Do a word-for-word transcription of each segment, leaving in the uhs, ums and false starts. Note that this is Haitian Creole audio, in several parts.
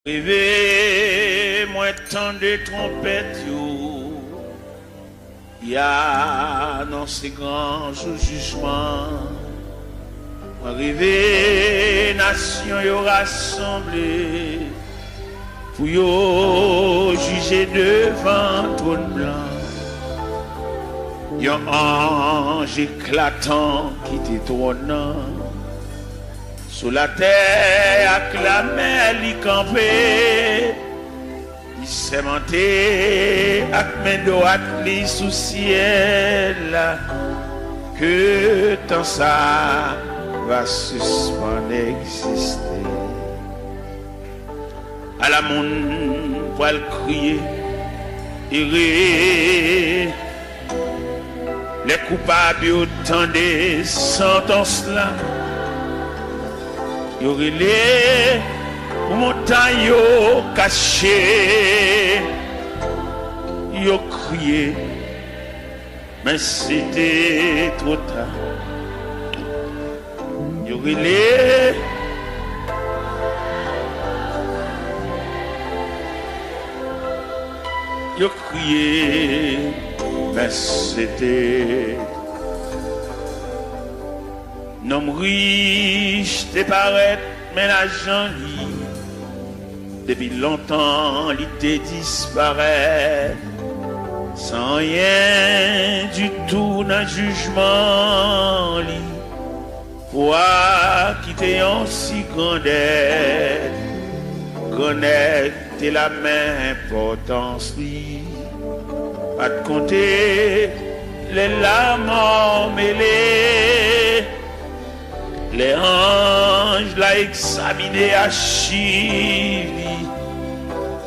Rive, mwen tande twonpèt yo ki anonse gran jou jijman. Mwen rive, nasyon yo rasanble pou yo jije devan twòn blan. Yon anj eklatan kite twòn nan. Sou latè ak lamè li kanpe, li sèmante ak men dwat li sou syèl la ke tan sa va sispann egziste. Ala moun pral kriye, ere, lè koupab yo tande santans la, yo rele pou montay yo kache, yo kriye, men se te twò ta. Yo rele, yo kriye, men se te. Nonm rich te parèt, men lajan li, depi lontan, li te disparèt, san anyen ditou nan jijman li. Pwa ki te yon si grandèt, grannèg te la men enpòtans li. Pa t konte lè lamò mele, lè anj la egzamine achiv li,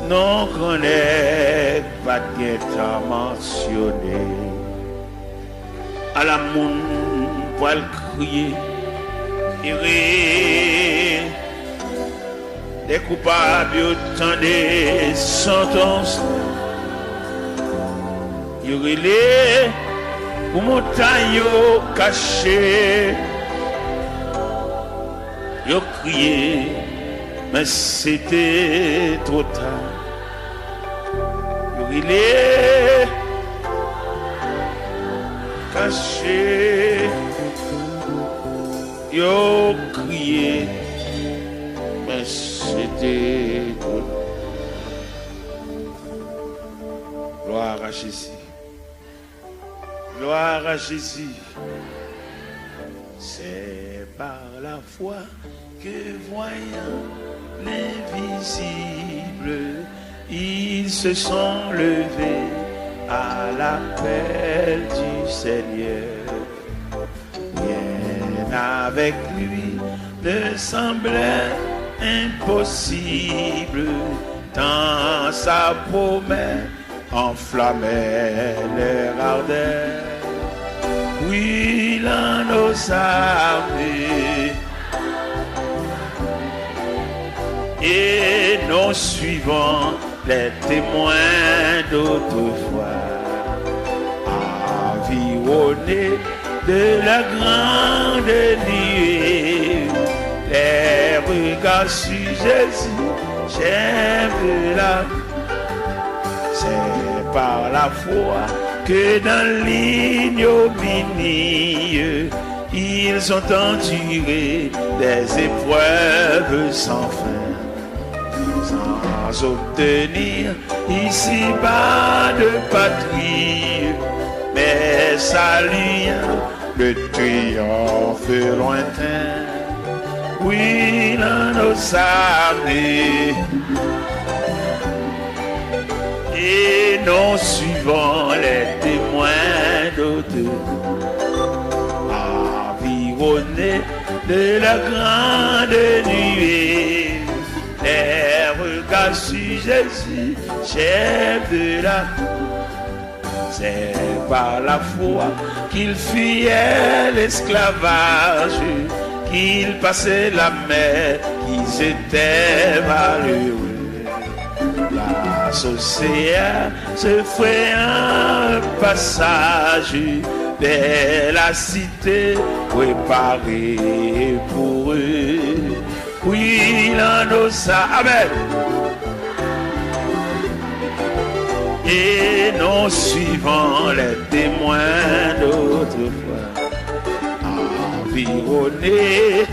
non grannèg pa t gentan mansyone. Ala moun pral kriye, ere, lè koupab yo tande santans, yo rele pou montay yo kache, yo kriye, men se te twò ta. Yo rele, kache, yo kriye, men se te twò ta. Gloire à Jésus. Gloire à Jésus. C'est par la foi que, voyant l'invisible, ils se sont levés à l'appel du Seigneur. Rien avec lui ne semblait impossible, tant sa promesse enflammait leur ardeur. Brûlant nos âmes et non suivant les témoins d'autrefois, environnés de la grande nuée, les regards sur Jésus, chef de la, c'est par la foi que dans l'ignominie, ils ont enduré des épreuves sans fin, sans obtenir ici-bas de patrie, mais saluant le triomphe lointain. Brûlant nos âmes et non suivant les témoins d'autrefois, environnés de la grande nuée, les regards sur Jésus, chef de la, c'est par la foi qu'ils fuyaient l'esclavage, qu'ils passaient la mer, qu'ils étaient malheureux. Grâce au Seigneur, se frayant passage vers la cité préparée pour eux. Brûlant nos âmes. Amen. Et non suivant les témoins d'autrefois, environnés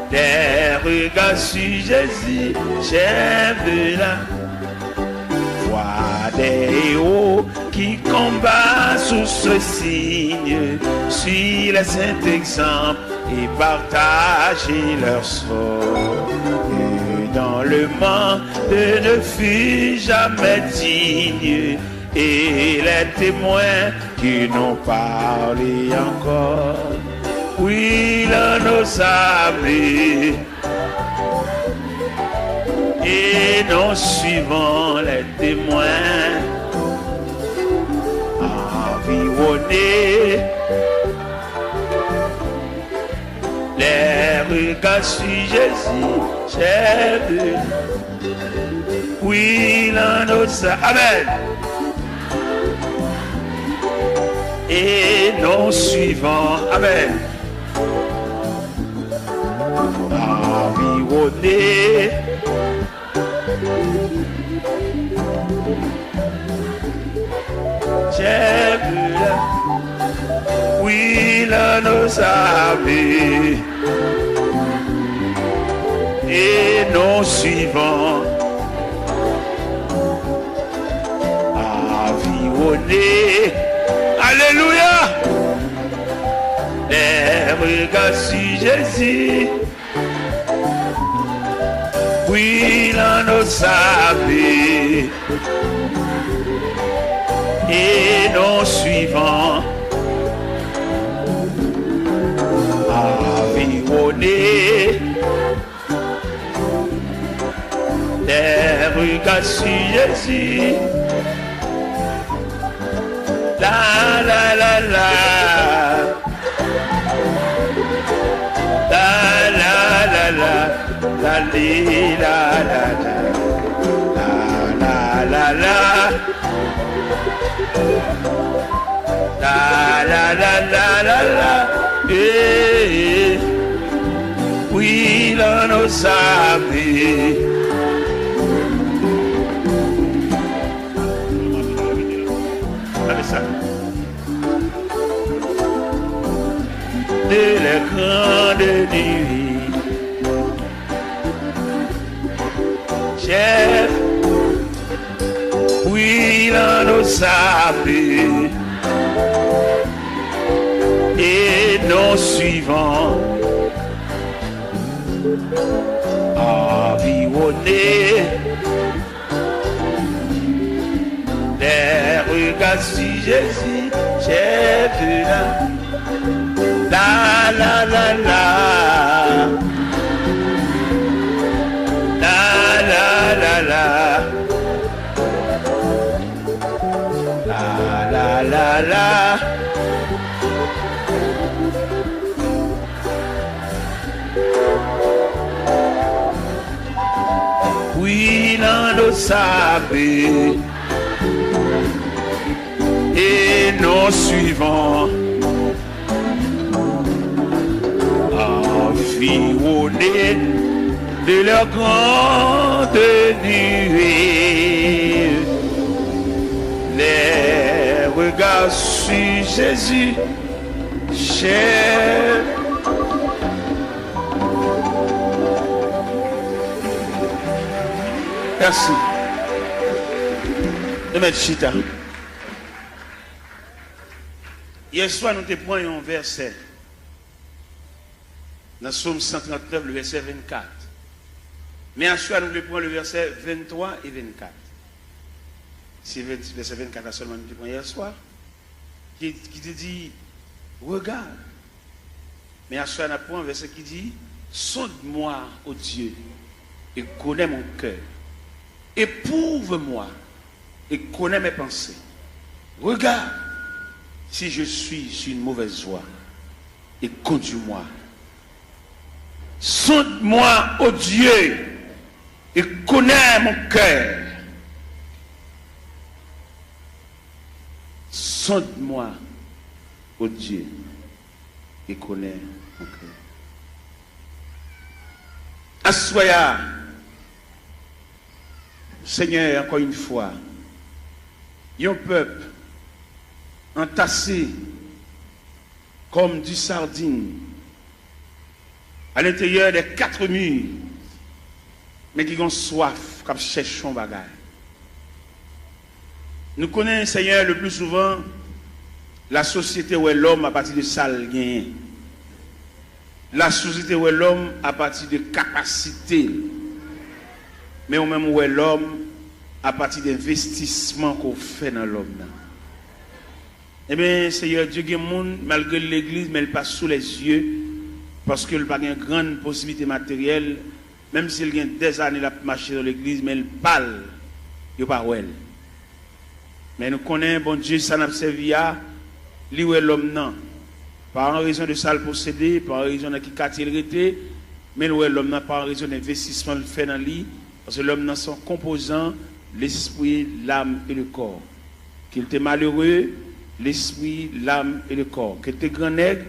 des regards sur Jésus, chef de la foi des héros qui combat sous ce signe, suit les saints exemples et partager leur sort. Et dans le monde ne fut jamais digne, et les témoins qui n'ont parlé encore brûlent nos âmes. Et non suivant les témoins environnés, les regards sur Jésus, chef de oui, l'annosa. Amen. Et non suivant. Amen. Environné. Chef de la, oui, l'annosa. Et non suivant, environné. Alléluia. Les regards sur Jésus. Brûlant nos âmes et non suivant, environné des regards sur Jésus. La, la, la, la. La, la, la, la. La, li, la, la, la. La, la, la, la. La, la, la, la, la, la. Eh, eh. Brûlant nos âmes. Gade sa. De la grande nuit. Chef, brûlant nos âmes et non suivant, environné des regards sur Jésus, chef de la, la, la, la, la. La, la, la, la. La, la, la, la. Brûlant nos âmes et non suivant, environné de leur grande nuée. Les regards sur Jésus, chef. Mèsi. Nou mèt chita. Yè swa, nou te pran yon vèsè nan Sòm san trannèf, le vèsè vennkat. Men aswè a, nou vle pran le vèsè venntwa e vennkat. Se ven-, vèsè vennkat la sèlman nou te pran yè swa, ki, ki te di, regarde. Men aswè a, n ap pran vèsè ki di, sonde-moi, ô Dieu, et connais mon cœur. Éprouve-moi et connais mes pensées. Regarde si je suis sur une mauvaise voie et conduis-moi. Sonde-moi, ô Dieu, et connais mon cœur. Sonde-moi, ô Dieu, et connais mon cœur. Aswè a, Senyè, ankò yon fwa, yon pèp antase kòm di sardin à l'intérieur des quatre murs, men ki gon swaf, k ap chèche yon bagay. Nou konnen, Senyè, le plus souvent, la sosyete wè lòm apati de sa l genyen. La sosyete wè lòm apati de kapasite l. Men ou menm ou wè lòm apati de envestisman ke w fè nan lòm nan. Ebyen, Senyè Dye, gen moun, malgre l legliz, men l pa sou lèzye, paske l pa gen grann posiblite materyèl, menm si l gen dèzane l ap mache nan legliz, men l pa l, yo pa wè l. Men nou konnen Bondye sa n ap sèvi a, li wè lòm nan, pa an rezon de sa l posede, pa an rezon nan ki katye l rete, men l wè lòm nan pa an rezon de envestisman l fè nan li, paske lòm nan se yon konpozan, lespri, lam e le kò. Ke l te malere, lespri, lam e le kò. Ke l te grannèg,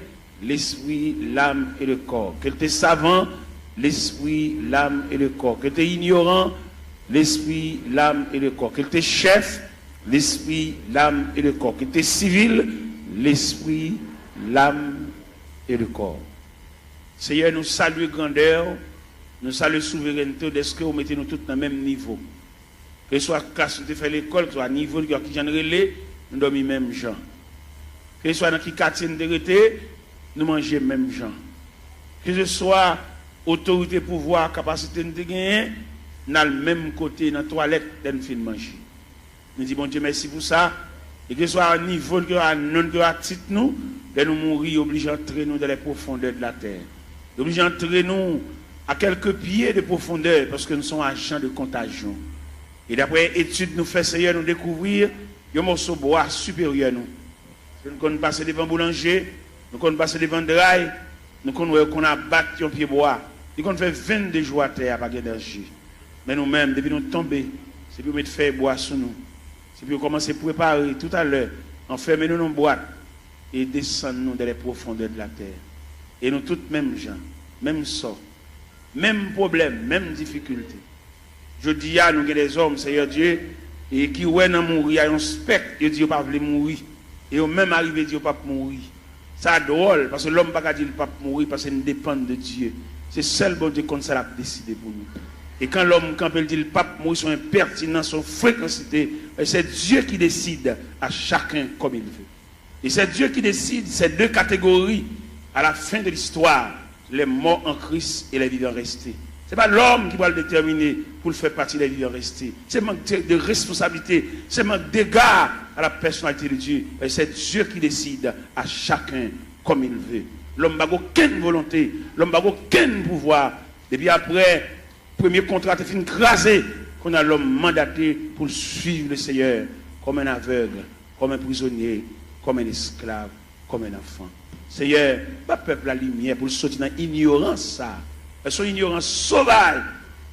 lespri, lam e le kò. Ke l te savan, lespri, lam e le kò. Ke l te inyoran, lespri, lam e le kò. Ke l te chèf, lespri, lam e le kò. Ke l te sivil, lespri, lam e le kò. Seyè, nou salye grandè w, nou salye souverènte w, dèske w mete nou tout nan menm nivo. Keseswa klas nou te fè lekòl, keseswa nivo l, kijan l rele, nou dòmi menm jan. Keseswa nan ki katye n te rete, nou manje menm jan. Keseswa otorite, pouvwa, kapasite n te genyen, n al menm kote nan twalèt lè n fin manje. Nou di Bondye mèsi pou sa. E keseswa nivo n, keseswa non n, keseswa tit nou, lè nou mouri, yo oblije antre nou dans les profondeurs de la terre. Yo oblije antre nou à quelques pieds de profondeur, paske nou se yon ajan de kontajyon. E daprè etid nou fè, Seyè, nou dekouvri yon mòso bwa siperyè nou. Nou konn pase devan boulanje, nou konn pase devan dray, nou konn wè yo konn abat yon pye bwa. Li konn fè venndé jou atè a, pa gen danje. Men nou menm, depi nou tonbe, se pou yo met fèy bwa sou nou. Se pou yo kòmanse prepare toutalè, anfèmen nou nan bwat e desann nou dans les profondeurs de la terre. E nou tout menm jan, menm sò, menm pwoblèm, menm difikilte. Jodi a, nou gen dèzòm, Seyè Dye, e ki wè nan mouri a yon spèk, yo di yo pa vle mouri. E yo menm arive di yo p ap mouri. Sa dwòl, paske lòm pa ka di l p ap mouri, paske n depann de Dye. Se sèl Bondye k konn sa l ap deside pou nou. E kan lòm kanpe, l di l p ap mouri, se yon enpètinans, se yon frekansite. Et c'est Dieu qui décide à chacun comme il veut. Et c'est Dieu qui décide ces deux catégories à la fin de l'histoire, les morts en Christ et les vivants restés. Se pa lòm ki pral detèmine pou l fè pati des vivants restés. Se mank de, de responsabilité, se mank d'égard à la personnalité de Dieu. Et c'est Dieu qui décide à chacun comme il veut. Lòm pa gen okenn volonte, lòm pa gen okenn pouvwa. Depi aprè premye kontra te fin kraze, kounye a lòm mandate pou l suiv le Seyè kòm un aveugle, comme un prisonnier, comme un esclave, comme un enfant. Seyè, ba pèp la limyè pou l soti nan inyorans sa a. Se yon inyorans sovaj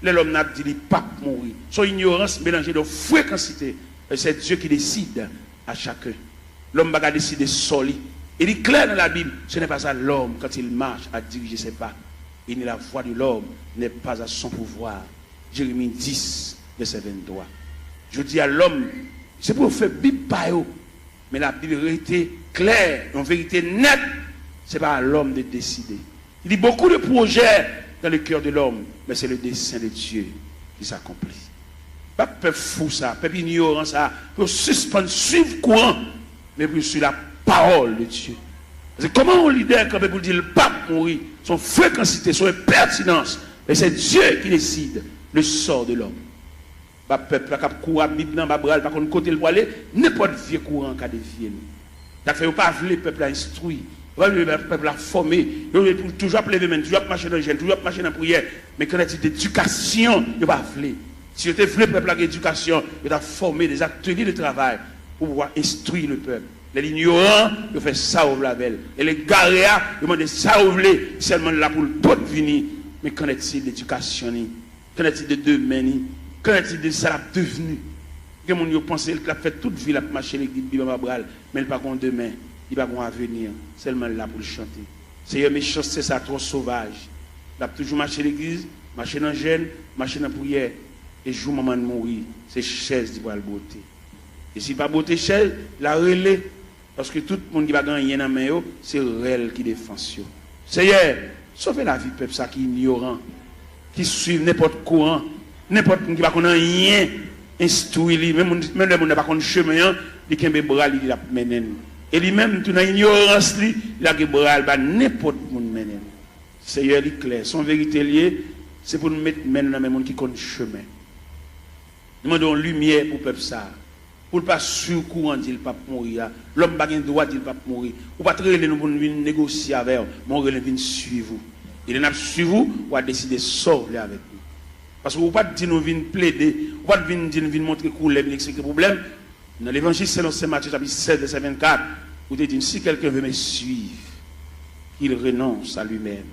lè lòm nan ap di li p ap mouri. Se yon inyorans melanje de yon frekansite. Et c'est Dieu qui décide à chacun. Lòm pa ka deside sò li. E li klè nan Labib, ce n'est pas à l'homme quand il marche à diriger ses pas. Et ni la voix de l'homme n'est pas à son pouvoir. Jeremi dis, vèsè venntwa. Jodi a, lòm, se pou yo fè Bib pa yo. Men Labib rete klè, yon verite nèt, se pa à l'homme de décider. Il dit beaucoup de projets dans le cœur de l'homme, mais c'est le dessein de Dieu qui s'accomplit. Ba pèp fou sa, pèp inyoran sa, pou yo sispann suiv kouran, men pou yo suiv la parole de Dieu. Paske kòman yon lidè kanpe pou l di l p ap mouri, se yon frekansite, se yon enpètinans, men c'est Dieu qui décide le sort de l'homme. Ba pèp la k ap kouri ap Bib nan anba bra l, pa konn kote l pwale, nenpòt vye kouran ka devye l. Sa k fè yo pa vle pèp la enstwi, yo pa vle pèp la fòme, yo vle pou toujou ap leve men, toujou ap mache nan jèn, toujou ap mache nan priyè. Men qu'en est-il d'éducation? Yo pa vle. Si yo te vle pèp la gen edikasyon, yo t ap fòme des ateliers de travail pour pouvoir instruire le peuple. Lè l inyoran, yo fè sa yo vle avè l. Lè l egare a, yo mande sa yo vle, sèlman l la pou l pot vini. Men qu'en est-il d'éducation ni? Qu'en est-il de demen ni? Qu'en est-il de sa l ap devni? Gen moun yo panse l k ap fè tout vi l ap mache legliz, Bib anba bra l, men l pa gon demen, li pa gon avenir, sèlman l la pou l chante. Seyè, mechanste sa twò sovaj. L ap toujou mache legliz, mache nan jèn, mache nan priyè. E jou manman l mouri, se chèz li pral bwote. E si l pa bwote chèz, l a rele. Paske tout moun ki pa gen anyen nan men yo, se rèl ki defans yo. Seyè, sove lavi pèp sa ki inyoran, ki swiv nenpòt kouran, nenpòt moun ki pa konn anyen, enstwi li. Menm moun, menm lè moun nan pa konn chemen an, li kenbe bra li, l ap mennen n. E li menm tou nan inyorans li, li lage bra l ba nenpòt moun mennen l. Seyè, li klè, se yon verite l ye, se pou n met men nou nan men moun ki konn chemen. Nou mande yon limyè pou pèp sa a, pou l pa swiv kouran di l p ap mouri a. Lòm pa gen dwa di l p ap mouri. Ou pa t rele nou pou n vin negosye avè w, men w rele n vin swiv ou. E lè n ap swiv ou, w a deside sa w vle avèk nou. Paske ou pa t di nou vin plede, ou pa t vin di n vin montre koulè, vin eksplike pwoblèm. Nan Levanjil selon Sen Matye chapit sèz vèsè vennkat, ou te di n, si quelqu'un veut me suivre, qu'il renonce à lui-même,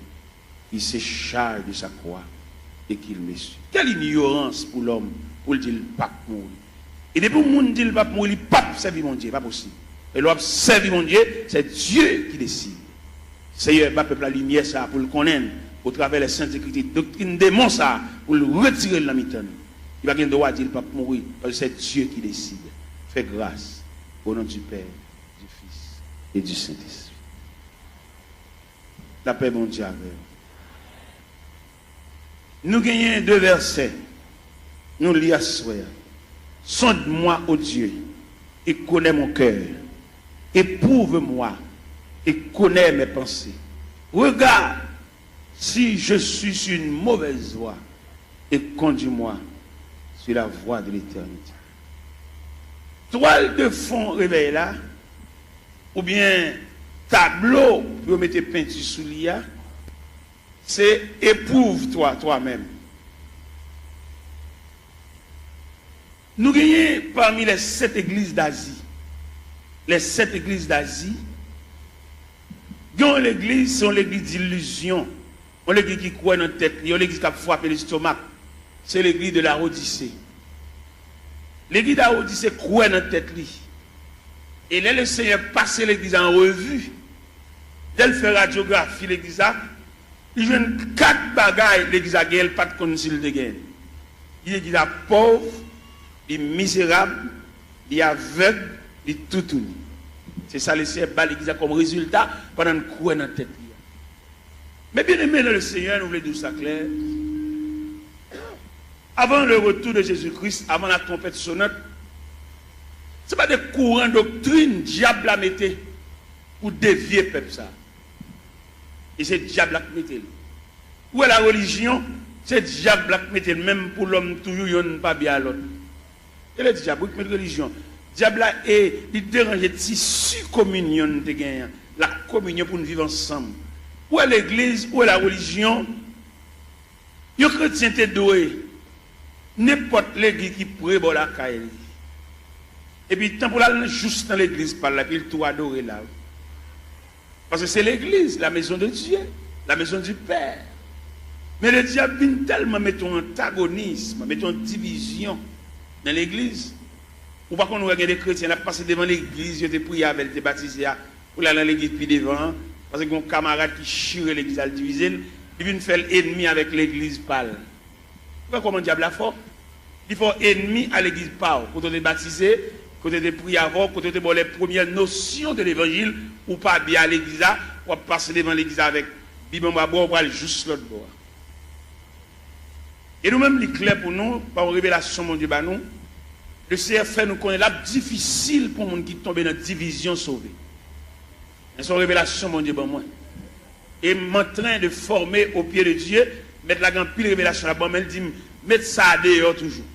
qu'il se charge de sa croix et qu'il me suive. Quelle ignorance pou lòm pou l di l p ap mouri. E depi yon moun di l p ap mouri, li p ap sèvi Bondye, pa posib. E lè w ap sèvi Bondye, c'est Dieu qui décide. Seyè, ba pèp la limyè sa a pou l konnen, otravè lè sent ekriti, doktrin demon sa a, pou l retire l nan mitan nou. Li pa gen dwa di l p ap mouri, paske c'est Dieu qui décide. Fais grâce, au nom du Père, du Fils et du Saint-Esprit. Lapè Bondye avè w. Nou genyen de vèsè nou li aswè a. Sonde-moi, ô Dieu, et connais mon cœur. Éprouve-moi et connais mes pensées. Regarde si je suis sur une mauvaise voie et conduis-moi sur la voie de l'éternité. Twal de fon revèy la, oubyen tablo pou yo mete penti sou li a, se Éprouve-toi toi-même. Nou genyen pami les sept églises d'Asie, les sept églises d'Asie, gen yon legliz, se yon legliz dilizyon, yon legliz ki kwè nan tèt li, yon legliz k ap frape lestomak. Se legliz de Laodise. Legliz Laodise kwè nan tèt li. E lè Lesenyè pase legliz la an revi, lè l fè radyografi legliz la, li jwenn kat bagay legliz la genyen, l pa t konn si l te genyen. Li legliz la pòv, li mizerab, li avèg, li toutouni. Se sa Lesenyè ba legliz la kòm rezilta pandan n kwè nan tèt li a. Men byeneme nan Lesenyè, nou vle di w sa klè. Avant le retour de Jésus-Christ, avant la trompette sonnante, se pa de kouran doktrin dyab la mete pou devye pèp sa. E se dyab la k mete l. Ou wè la relijyon, se dyab la k mete l, menm pou lòm toujou yonn pa byen a lòt. E le dyab, wi, k met relijyon. Dyab la, e, li deranje tisi kominyon n te genyen an, la kominyon pou n viv ansanm. Ou wè legliz, ou wè la relijyon, yon kretyen te dwe nenpòt legliz ki pre bò lakay li. Epi tan pou l al nan, jous nan legliz pa l la, epi l tou adore la. Paske se legliz, la maison de Dieu, la maison du Père. Men le dyab vin tèlman mete yon antagonism, mete yon divizyon nan legliz. Ou pa konn wè gen de kretyen, l ap pase devan legliz yo te priye avè l, te batize a, pou l al nan legliz pi devan an, paske gen yon kamarad ki chire legliz la, l divize l, li vin fè l enmi avèk legliz pa l. Ou wè kòman dyab la fò? Li fè w enmi a legliz pa w, kote w te batize, kote yo te priye avè w, kote yo te ba w les premières notions de l'évangile, ou pa byen a legliz la, w ap pase devan legliz la avèk Bib anba bra w, ou pral jous lòt bò a. E nou menm, li klè pou nou, pa yon revelasyon Bondye ba nou, Lesenyè fè nou konnen l ap difisil pou yon moun ki tonbe nan divizyon sove. Men se yon revelasyon Bondye ban mwen. Et m'entrain de former au pied de Dieu, Mèt la gen anpil revelasyon l ap ban, men l di m, met sa a deyò toujou.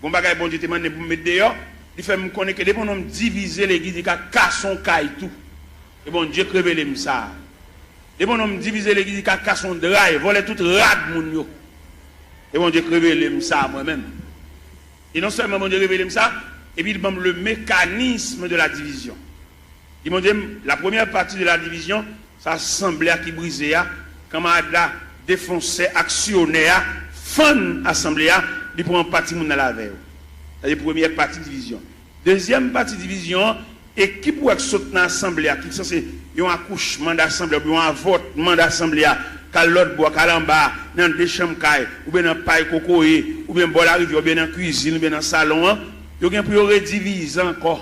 Gon bagay Bondye te mande m pou m met deyò, li fè m konnen ke depi yon nonm divize legliz, li ka kase yon kay tou. E Bondye k revele m sa. Depi yon nonm divize legliz, li ka kase yon dra, vòlè tout rad moun yo. E Bondye k revele m sa mwen menm. E non sèlman Bondye revele m sa, epi li ban m le mécanisme de la division. Li montre m, la première partie de la division, sa asanble a ki brize a, kanmarad la, defonsè, aksyonè a, fann asanble a, li pran pati moun nan l avè yo. Sa se premyè pati divizyon. Dezyèm pati divizyon an, ekip ou wè k sot nan asanble a, ki sanse yon akouchman dasanble a, oubyen yon avòtman dasanble a, k al lòt bò, k al anba, nan de chanm kay, oubyen nan pay kokoye, oubyen bò larivyè, oubyen nan kwizin, oubyen nan salon an, yo gen pou yo redivize ankò.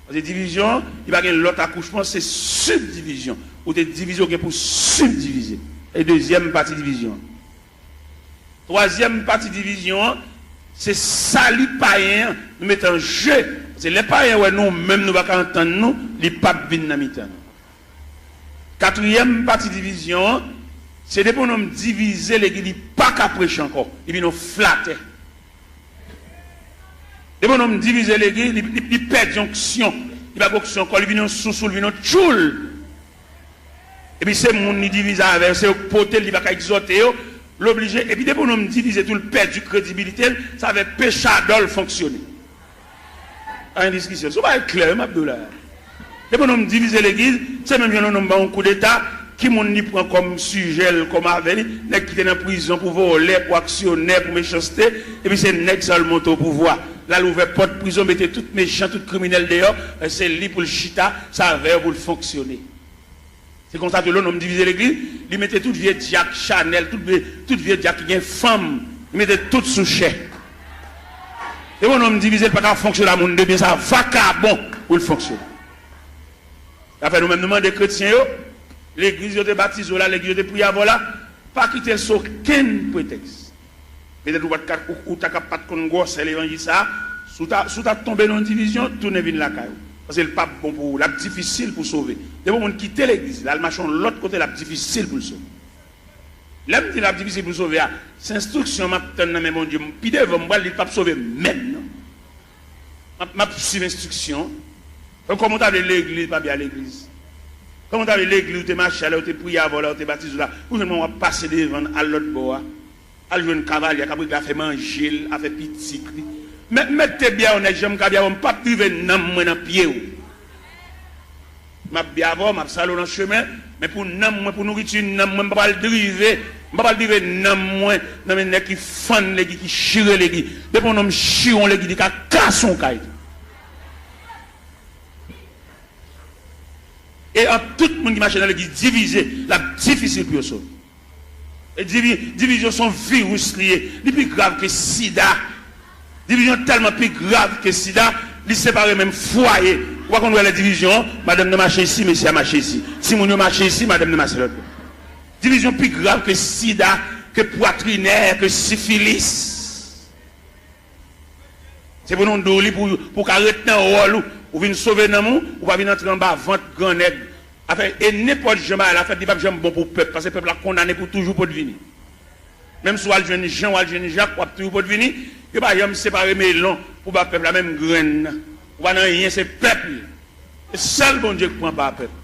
Paske divizyon an, li pa gen lòt akouchman, se sibdivizyon. Ou te divize, ou gen pou sibdivize. E dezyèm pati divizyon an. Twazyèm pati divizyon an, se sali payen an, nou mete an je. Paske lè payen wè nou menm nou pa ka antann nou, li p ap vin nan mitan nou. Katriyèm pati divizyon an, se depi yon nonm divize legliz, li pa ka preche ankò. Li vin yon flatè. Depi yon nonm divize legliz, li, li, li pèdi onksyon. Li pa gen onksyon ankò, li vin yon sousou, li vin yon tchoul. Epi se moun li divize avè yo, se yo k pote l, li pa ka egzòte yo, l oblije. Epi depi yon nonm divize tou, l pèdi kredibilite l, sa fè pechadò l fonksyone. Pa gen diskisyon. Se yon bagay klè, wi, m ap di w la. Depi yon nonm divize legliz, se menm jan yon nonm ba yon koudeta, ki moun li pran kòm sijè l, kòm avè li, nèg ki te nan prizon pou vòlè, pou aksyonè, pou mechanste, epi se nèg sa yo l monte o pouvwa. L al ouvè pòt prizon, mete tout mechan, tout kriminèl deyò, se li pou l chita, se avè yo pou l fonksyone. Se konsa tou lè yon nonm divize legliz, li mete tout vye dyak Chanèl, tout vye, tout vye dyak ki gen fanm, li mete tout sou chè. Depi yon nonm divize, li pa ka fonksyone a moun de byen, se a vakabon pou l fonksyone. Sa fè nou menm nou mande kretyen yo, legliz yo te batize w la, legliz yo te priye avè w la, pa kite l sou okenn pretèks. Petèt ou pa t ka, ou, ou ta ka pa t konn gwosè levanjil sa a. Si w ta, si w ta tonbe nan yon divizyon, tounen vin lakay ou. Paske l p ap bon pou ou, l ap difisil pou w sove. Depi yon moun kite legliz, l al mache yon lòt kote, l ap difisil pou l sove. Lè m di l ap difisil pou l sove a, se enstriksyon m ap tann nan men Bondye. M, pi devan, m pral di l p ap sove menm, non. M ap, m ap swiv enstriksyon. Donk, kòman w ta vle legliz pa byen a legliz? Kòman w ta vle legliz ou te mache a, lè yo te priye avè w la, yo te batize w la, pou jwenn mwen w ap pase devan l al lòt bò a? Al jwenn kavalye a k ap regle afè manje l, afè pitit li. Mèt, mèt te byen yon nèg, jan m ka byen, m p ap drive nanm mwen nan pye w. M ap byen avè w, m ap sale w nan chemen, men pou nanm mwen, pou nouriti nanm mwen, m pa pral drive, m pa pral drive nanm mwen nan men nèg ki fann legliz, ki chire legliz. Depi yon nonm chire yon legliz, li ka kase yon kay tou. E ant tout moun ki mache nan legliz divize, l ap difisil pou yo sove. E divi-, divizyon se yon viris li ye. Li pi grav ke sida. Divizyon tèlman pi grav ke sida, li separe menm fwaye. Ou pa konn wè lè divizyon, madanm nan mache isi, mesye a mache isi. Timoun yo mache isi, madanm nan mache lòt bò. Divizyon pi grav ke sida, ke pwatrinè, ke sifilis. Se pou nou di w li pou, pou w ka ret nan wòl ou. Ou vin sove nanm ou, ou pa vin antre anba vant gran nèg. Afè, e nenpòt jan bagay la fèt, li p ap janm bon pou pèp, paske pèp la kondane pou toujou potvini. Menm si w al jwenn Jan, w al jwenn Jak, w ap toujou potvini. Yo pa janm separe melon pou ba pèp la, menm grenn nan. Ou pa nan anyen, se pèp li. Se sèl Bondye k pran pa pèp.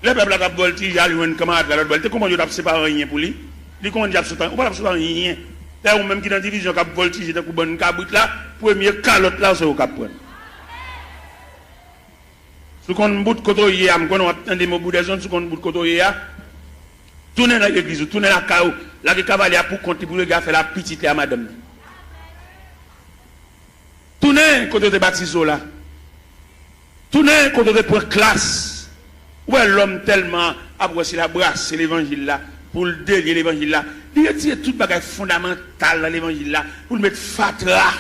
Lè pèp la t ap vòltije al jwenn kanmarad la lòt bò, li te konprann yo t ap separe anyen pou li. Li konprann li t ap sot anyen. Ou pa t ap sot anyen. Dayè, ou menm ki nan divizyon k ap vòltije tankou bann kabrit la, premye kalòt la, se ou k ap pran. Si w konn bout kote w ye a, m konnen w ap tande m obout dèzonn, si w konn bout kote w ye a, tounen nan legliz ou, tounen lakay ou, lage kavalye a pou kont li pou l regle afè l a pitit li a madanm li. Tounen kote w te batize w la. Tounen kote w te pran klas. Ou wè lòm tèlman ap wè se l ap brase levanjil la, pou l delye levanjil la. Li retire tout bagay fondamantal nan levanjil la, pou l met fatra.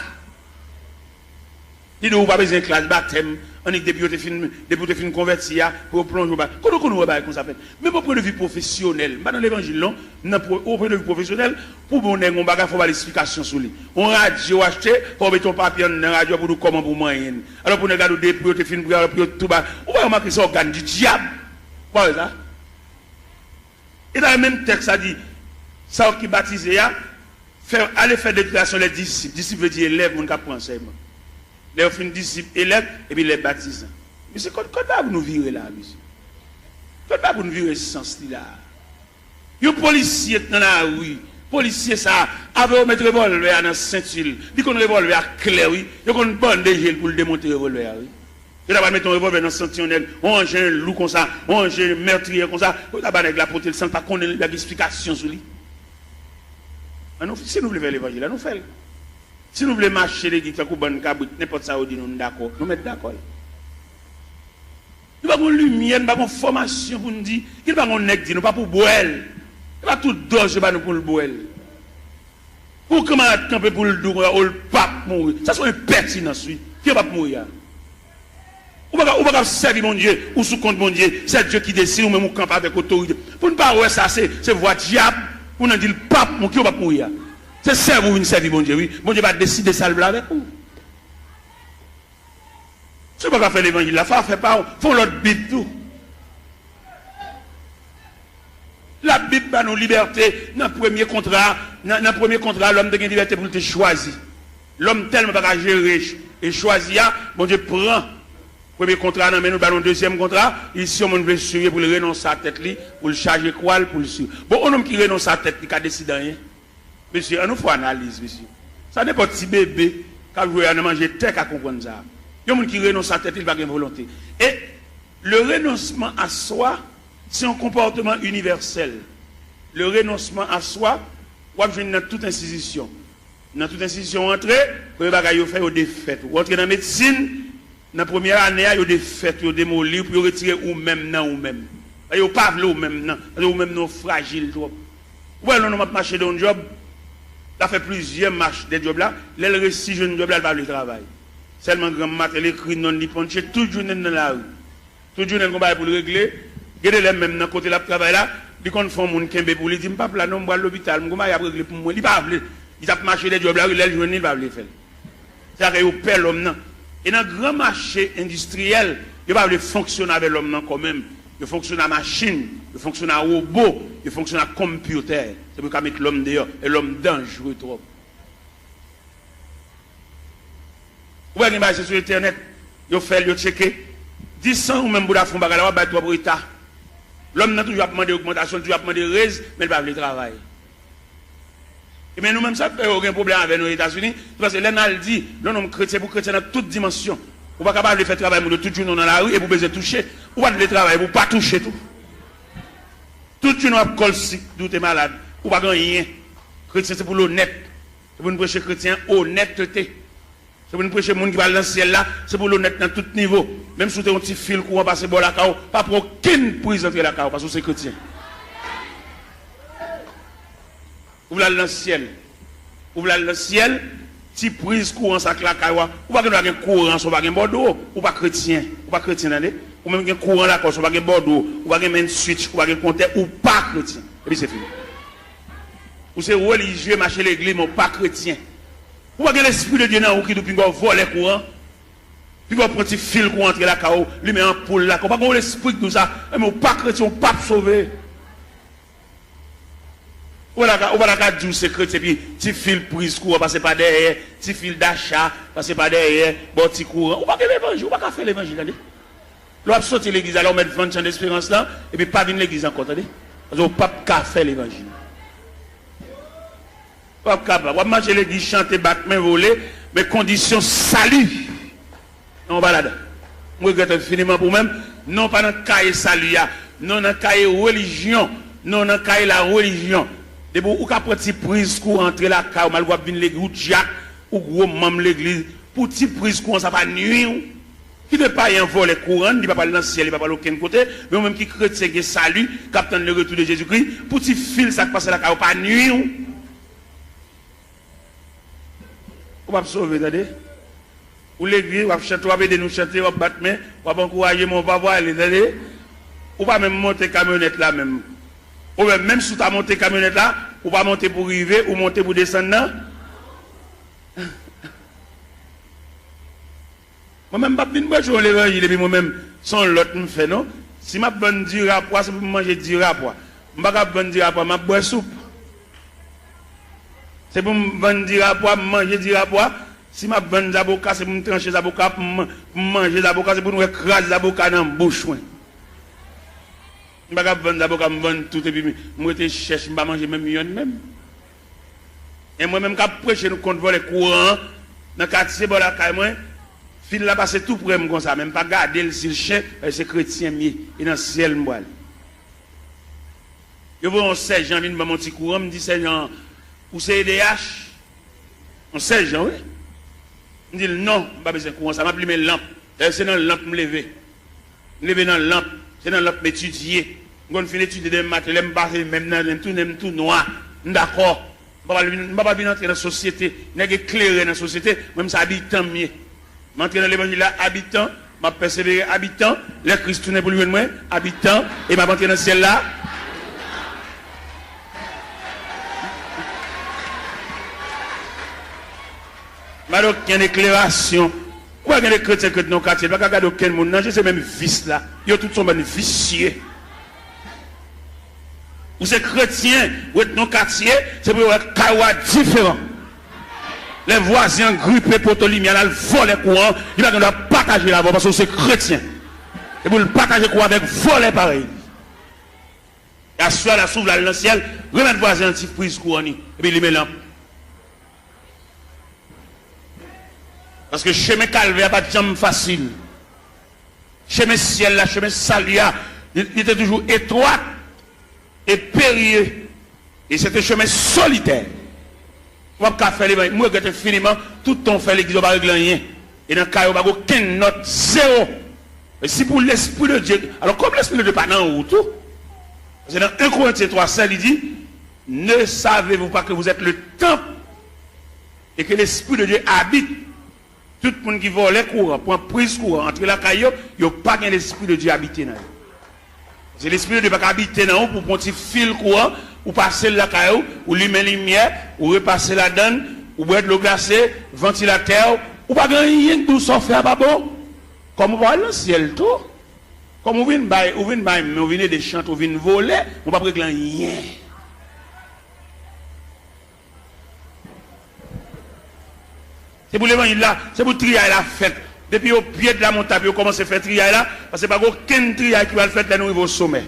Li di w ou pa bezwen klas batèm, annik depi yo te fin, depi w te fin konvèti a, pou yo plonje w ba. Kote w konn wè bagay konsa fèt? Menm o pwen de vi pwofesyonèl, m pa nan levanjil non, nan pwo-, o pwen de vi pwofesyonèl, pou bon nèg yon bagay, fò w ba l esplikasyon sou li. Yon radyo w achte, fò w mete yon papye anndan radyo a pou w di w kòman pou w manyen l. Alò pou nèg la di w depi yo te fin priye, alò pou yo tou ba. Ou pa remake se ògàn di dyab. Ou pa wè sa? E dayè menm tèks la di, sa yo ki batize a, fè, ale fè deklarasyon lè disip. Disip vle di elèv, moun k ap pran ansèyman. Lè yo fin disip, elèv, epi lè batizan. Mesye, kot, kot bagay pou nou vire la, mesye? Kot bagay pou nou vire sans li la? Yon polisye t nan lari. Polisye sa a, avè yo met revòlvè a nan senti l. Li konn revòlvè a klè, wi. Yo konn bande je l pou l demonte revòlvè a, wi. Yo ta pral mete yon revòlvè nan senti yon nèg, yon anjen lou konsa, yon anjen mètriyè konsa. Yo ta ba nèg la pote l san l pa konnen, li pa gen esplikasyon sou li. An nou, si nou vle fè levanjil la, nou fè l. Si nou vle mache legliz tankou bann kabrit, nenpòt sa yo di nou, nou dakò. Nou mèt dakò. Nou pa gen limyè, nou pa gen fòmasyon pou n di, ki nou pa gen nèg di, nou pa pou bwè l. E pa tout dòz yo ba nou pou l bwè l. Pou kanmarad kanpe pou l di w konsa, o l p ap mouri. Sa se yon enpètinans, wi. Ki yo p ap mouri a? Ou pa ka, ou pa ka sèvi Bondye, ou sou kont Bondye. Se Dye ki deside, ou menm ou kanpe avèk otorite. Pou n pa wè sa, se, se vwa dyab, pou n di l p ap mouri, ki yo p ap mouri a? Se sèvi ou vin sèvi Bondye, wi. Bondye pa deside sa l vle avèk ou. Si w pa ka fè levanjil la, fè afè pa w, fè yon lòt Bib tou. Labib ba nou libète nan premye kontra, nan, nan premye kontra, lòm te gen libète pou l te chwazi. Lòm tèlman pa ka jere ch-, e chwazi a, Bondye pran premye kontra nan men nou, ba nou dezyèm kontra, li si yon moun vle swiv li pou l renonse a tèt li, pou l chaje kwa l, pou l swiv. Bon, yon nonm ki renonse a tèt li ka deside anyen? Mesye, ann nou fè analiz, mesye. Sa nenpòt ti bebe k ap jwe a nan manje tè ka konprann sa. Yon moun ki renonse a tèt li, li pa gen volonte. E le renoncement à soi, se yon konpòtman inivèsèl. Le renoncement à soi, w ap jwenn nan tout enstitisyon. Nan tout enstitisyon w antre, premye bagay yo fè, yo defèt ou. W antre nan medsin, nan premyè ane a, yo defèt ou, yo demoli w pou yo retire ou menm nan ou menm. Yo pa vle ou menm nan, paske ou menm nan w frajil twòp. Ou wè lè yon nonm ap mache de yon djòb, l ap fè plizyè mach de djòb la, lè l resi jwenn djòb la, l pa vle travay. Sèlman granm maten, l ekri non l, li ponche tout jounen l nan lari. Tout jounen l gon bagay pou l regle. Gen de lè menm nan kote l ap travay la, li konn fè yon moun kenbe pou li, di, "M p ap la non, m pral lopital, m gon bagay y ap regle pou mwen." Li pa vle. Li t ap mache de djòb la, wi, lè l jwenn li, li pa vle fè l. Se sa k fè yo pè lòm nan. E nan gran mache endistriyèl, yo pa vle fonksyone avè lòm nan kò menm. Yo fonksyone a machin, yo fonksyone a wobo, yo fonksyone a konpyitè. Se pou yo ka met lòm deyò, e lòm danjre twòp. Ou wè gen bagay se sou entènèt, yo fè l, yo tcheke. Dis san ou menm pou w ta fè yon bagay la, w ap bay twòp reta. Lòm nan toujou ap mande ogmantasyon, toujou ap mande rèz, men l pa vle travay. Ebyen, nou menm sa k fè yo gen pwoblèm avè nou Etazini, se paske lè n al di, lè yon nonm kretyen pou kretyen nan tout dimansyon, ou pa ka pa vle fè travay moun yo tout jounen w nan lari epi w bezwen touche. Ou pa t vle travay epi w pa touche tou. Tout jounen w ap kòl sik, di w te malad, ou pa gen anyen. Kretyen se pou l onèt. Se pou n preche kretyen onètete. Se pou n preche moun ki pral nan syèl la, se pou l onèt nan tout nivo. Menm si w te yon ti fil kouran pase bò lakay w, pa pran okenn priz antre lakay w, paske w se kretyen. Ou vle al nan syèl. Ou vle al nan syèl, ti priz kouran sa k lakay w a. Ou pa gen dwa gen kouran san w pa gen bòdwo. Ou pa kretyen. Ou pa kretyen, tande. Ou menm gen kouran lakay w san w pa gen bòdwo. Ou pa gen main switch, ou pa gen kontè, ou pa kretyen. Epi se fini. Ou se relijye, mache legliz, men w pa kretyen. Ou pa gen Lespri de Dye nan ou ki di w pinga w vòlè kouran. Pinga w pran ti fil kouran antre lakay w, limen anpoul lakay w. Ou pa gen yon lespri ki di w sa. Enben, ou pa kretyen, ou p ap sove. Ou pa ta ka, ou pa ta ka di w se kretyen, epi ti fil priz kouran pase pa dèyè, ti fil dacha pase pa dèyè, ba w ti kouran. Ou pa gen levanjil, ou pa ka fè levanjil, tande. Lè w ap soti legliz la, lè w mèt vann chan desperans lan, epi pa vin legliz ankò, tande. Paske w p ap ka fè levanjil. W ap kapab. W ap mache legliz, chante, bat men, vole, men kondisyon sali, non, w pa ladan. M regrèt enfiniman pou mwen. Non, w pa nan kaye sali a. Non, w nan kaye relijyon. Non, w nan kaye larelijyon. Depi w ka pran ti priz kouran antre lakay ou, malgre w ap vin legliz, ou dyak, ou gwo manm legliz, pou ti priz kouran sa pa nwi w. Kite payen an vòlè kouran, li pa pral nan syèl, li pa pral okenn kote, men ou menm ki kretyen gen sali, k ap tann le retour de Jezikri, pou ti fil sa k pase lakay ou pa nwi w. Ou p ap sove, tande. Ou legliz, w ap chante, w ap ede nou chante, w ap bat men, w ap ankouraje, men w pa pwale, tande. Ou pa menm monte kamyonèt la menm. Oubyen menm si w ta monte kamyonèt la, ou pa monte pou rive, ou monte pou desann nan. Mwen menm, m p ap vin preche yon levanjil epi mwen menm, se yon lòt m fè, non. Si m ap vann diri a pwa, se pou m manje diri a pwa. M pa ka ap vann diri a pwa, m ap bwè soup. Se pou m vann diri a pwa, m manje diri a pwa. Si m ap vann zaboka, se pou m tranche zaboka, pou m, pou m manje zaboka, se pou nou wè kraz zaboka nan bouch mwen. M pa ka ap vann zaboka, m vann tout, epi m, m rete chèch, m pa manje menm yonn menm. E mwen menm k ap preche nou kont vòlè kouran an, nan katye bò lakay mwen, fil la pase tou pre m konsa, men m pa gade l si l chen, paske se kretyen m ye, e nan syèl m pral. Yo voye yon sèjan vin ban m yon ti kouran, m di sèjan an, "Ou se E D H?" Yon sèjan, wi. M di l, "Non, m pa bezwen kouran sa, m ap limen lanp." Dayè, se nan lanp m leve. M leve nan lanp, se nan lanp m etidye. M konn fin etidye demen maten, lè m pase men m nan, men m tou, men m tou nwa. M dakò. M pa pral vin, m pa pral vin antre nan sosyete. Nèg eklere nan sosyete, mwen m se abitan m ye. M antre nan levanjil la abitan, m ap pèsevere abitan, lè Kris tounen pou l jwenn mwen, abitan, e m ap antre nan syèl la. M pa gen okenn eklerasyon. Ou wè gen de kretyen k ret nan katye, li pa ka gade okenn moun nan je, se menm vis la. Yo tout se yon bann visye. Ou se kretyen, ou ret nan katye, se pou yo wè kay ou a diferan. Lè vwazen an gripe poto limyè l al vòlè kouran, li pa gen dwa pataje l avè w paske ou se kretyen. E pou l pataje kouran avèk vòlè parèy li. E aswè a la, si w vle al nan syèl, remèt vwazen an ti priz kouran li, epi limen lanp. Paske chemen kalvè a pa t janm fasil. Chemen syèl la, chemen sali a, li, li te toujou etwat e perye. E se te chemen solitè. Ou p ap ka fè levanjil. M regrèt enfiniman, tout tan w fè legliz, ou pa regle anyen. E nan kay ou, pa gen okenn nòt, zewo. E si pou Lespri de Dye, alò, kòm Lespri de Dye pa nan ou tou, paske nan en Korentyen twa sèz, li di, Ne savez-vous pas que vous êtes le temple et que l'Esprit de Dieu habite? Tout moun ki vòlè kouran, pran priz kouran, antre lakay yo, yo pa gen Lespri de Dye abite nan yo. Se Lespri de Dye pa ka abite nan ou pou pran ti fil kouran, ou pase l lakay ou, ou limen limyè, ou repase ladann, ou bwè dlo glase, vantilatè, ou pa gen anyen k di w sa w fè a pa bon. Kòm ou pa al nan syèl tou, kòm ou vin bay, ou vin bay men, ou vin ede chante, ou vin vole, ou p ap regle anyen. Se pou levanjil la, se pou triyay la fèt. Depi o pye de la montay pou yo kòmanse fè triyay la, paske pa gen okenn triyay ki pral fèt lè nou rive o somè.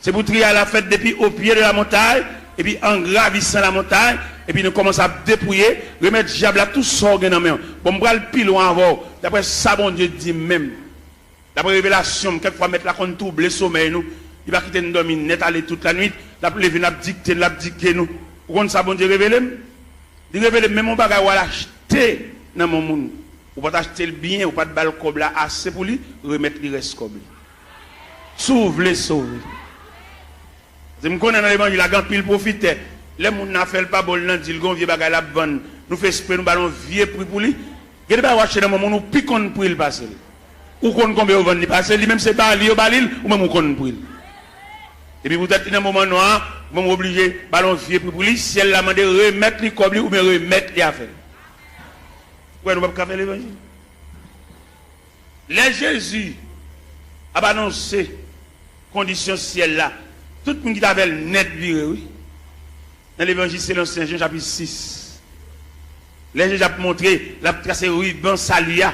Se pou triyay la fèt depi o pye de la montay, epi an gravisan la montay, epi nou kòmanse ap depouye, remèt dyab la tout sa w gen nan men w. Bon, m pral pi lwen avè w, daprè sa Bondye di m menm. Daprè revelasyon m, kèk fwa Mèt la konn twouble somèy nou. Li pa kite n dòmi nèt ale tout lannuit. L ap leve, l ap dikte n, l ap dike nou. Ou konn sa Bondye revele m? Li revele m menm yon bagay w al achte nan men yon moun. Ou pa t achte l byen, ou pa t ba l kòb la ase pou li, remèt li rès kòb li. Si w vle sove. Paske m konnen nan levanjil la, gen anpil pwofitè. Lè moun nan fè l pa bon, l nan di l gen yon vye bagay l ap vann. Nou fè espre nou ba l yon vye pri pou li. Gen de bagay w achte nan men moun, ou pi konn pri l pase l. Ou konn konbyen yo vann li pase l, li menm se ba li yo ba li l, ou menm ou konn pri l. Epi poutèt li nan moman nwa a, ou menm ou oblije ba l yon vye pri pou li, syèl la mande remèt li kòb li oubyen remèt li afè l. Ou wè nou p ap ka fè levanjil. Lè Jezi ap anonse kondisyon syèl la, tout moun ki t avè l nèt vire, wi. Nan Levanjil selon Sen Jan, chapit sis, lè Jezi ap montre, l ap trase riban sali a,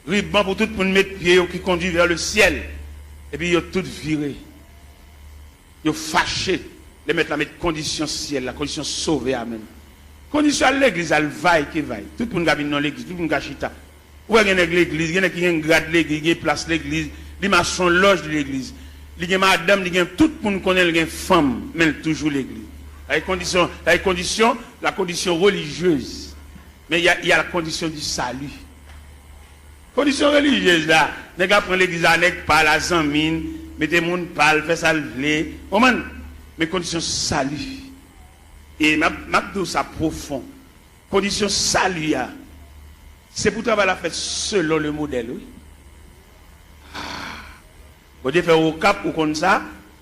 riban pou tout moun met pye yo ki kondui vè le syèl, epi yo tout vire. Yo fache lè Mèt la met kondisyon syèl la, kondisyon sove a menm. Kondisyon al legliz, al vay ke vay. Tout moun ka vin nan legliz, tout moun ka chita. Ou wè gen nèg legliz, gen nèg ki gen grad legliz, gen plas legliz, li mache yon lòj legliz. Li gen madanm, li gen tout moun konnen l gen fanm, men l toujou legliz. Sa e kondisyon, sa e kondisyon, la condition religieuse. Men y a, y a la condition du salut. Kondisyon relijyez la, nèg la pran legliz la, nèg pa l a zanmi n, mete moun pa l, fè sa l vle. Konprann? Men kondisyon sali. E m ap, m ap di w sa pwofon. Kondisyon sali a, se pou travay la fèt selon le modèl, wi. Ah. Bondye fè w Okap, ou konn sa,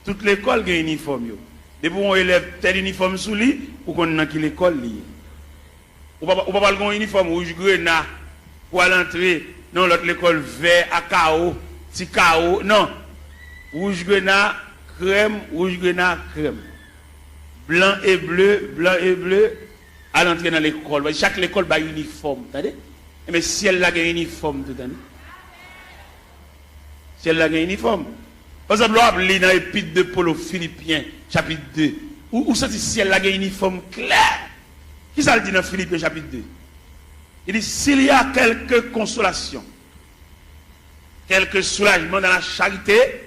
tout lekòl gen inifòm yo. Depi w yon elèv tèl inifòm sou li, ou konn nan ki lekòl li ye. Ou pa, ou pa pral gen yon inifòm wouj grena pou al antre nan yon lòt lekòl vè a kawo, ti kawo, non. Wouj grena, krèm, wouj grena, krèm. Blan e ble, blan e ble, al antre nan lekòl. Chak lekòl bay inifòm, tande? Enben, syèl la gen inifòm tou, tande? Syèl la gen inifòm. Pa egzanp, lè w ap li nan Epître de Paul aux Philippiens, chapit de, ou, ou santi syèl la gen inifòm klè. Kisa l di nan Filipyen, chapit de? Li di, s'il y a quelque consolation, quelque soulagement dans la charité,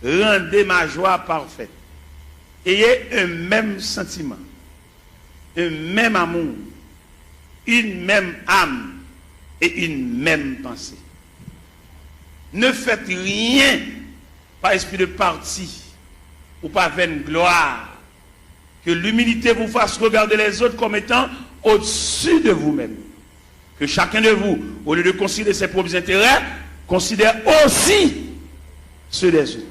rendez ma joie parfaite. Ayez un même sentiment, un même amour, une même âme et une même pensée. Ne faites rien par esprit de parti ou par vaine gloire. Que l'humilité vous fasse regarder les autres comme étant au-dessus de vous-même. Que chacun de vous, au lieu de considérer ses propres intérêts, considère aussi ceux des autres.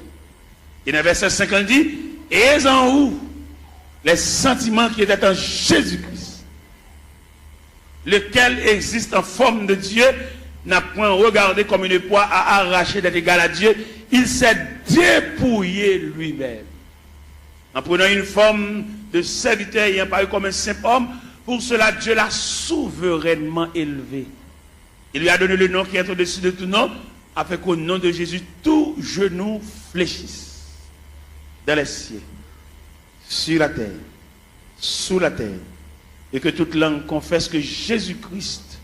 Et dans verset cinq, il dit, ayez en vous les sentiments qui étaient en Jésus-Christ, lequel existe en forme de Dieu, n'a point regardé comme une proie à arracher d'être égal à Dieu, il s'est dépouillé lui-même, en prenant une forme de serviteur, ayant paru comme un simple homme. Pour cela, Dieu l'a souverainement élevé. Il lui a donné le nom qui est au-dessus de tout nom, afin qu'au nom de Jésus, tout genou fléchisse dans les cieux, sur la terre, sous la terre, et que toute langue confesse que Jésus-Christ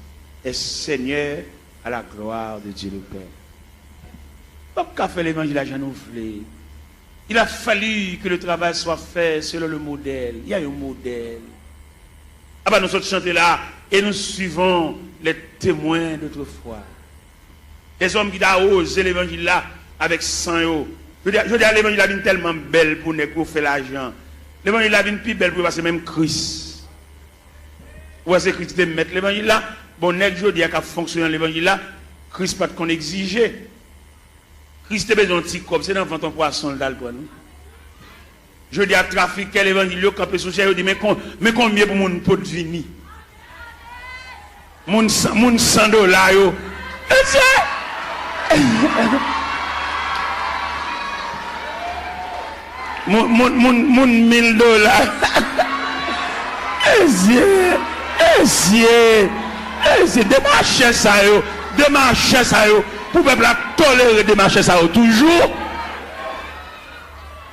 est Seigneur, à la gloire de Dieu le Père. Pap ka fè levanjil la jan nou vle. Il a fallu que le travail soit fait selon le modèle. Il y a un modèle. Apa nou sot chante la, et nous suivons les témoins d'autrefois. Des hommes ki ta woze levanjil la avèk san yo. Jodi a, jodi a levanjil la vin tèlman bèl pou nèg yo fè lajan. Levanjil la vin pi bèl pou yo pase menm Kris. Ou wè se Kris ki te mèt levanjil la. Bon, nèg jodi a k ap fonksyone nan levanjil la, Kris pa t konn egzije. Kris te bezwen yon ti kòb, se nan vant yon pwason l t al pran l, wi. Jodi a, trafikè levanjil yo kanpe sou chè, yo di, men kon, men konbyen pou moun pot vini? Moun san, moun san dola yo. Mesye! Moun, moun, moun, moun mil dola. Mesye! Mesye! Mesye! Demachè sa yo! Demachè sa yo! Pou pèp la tolere demachè sa yo toujou.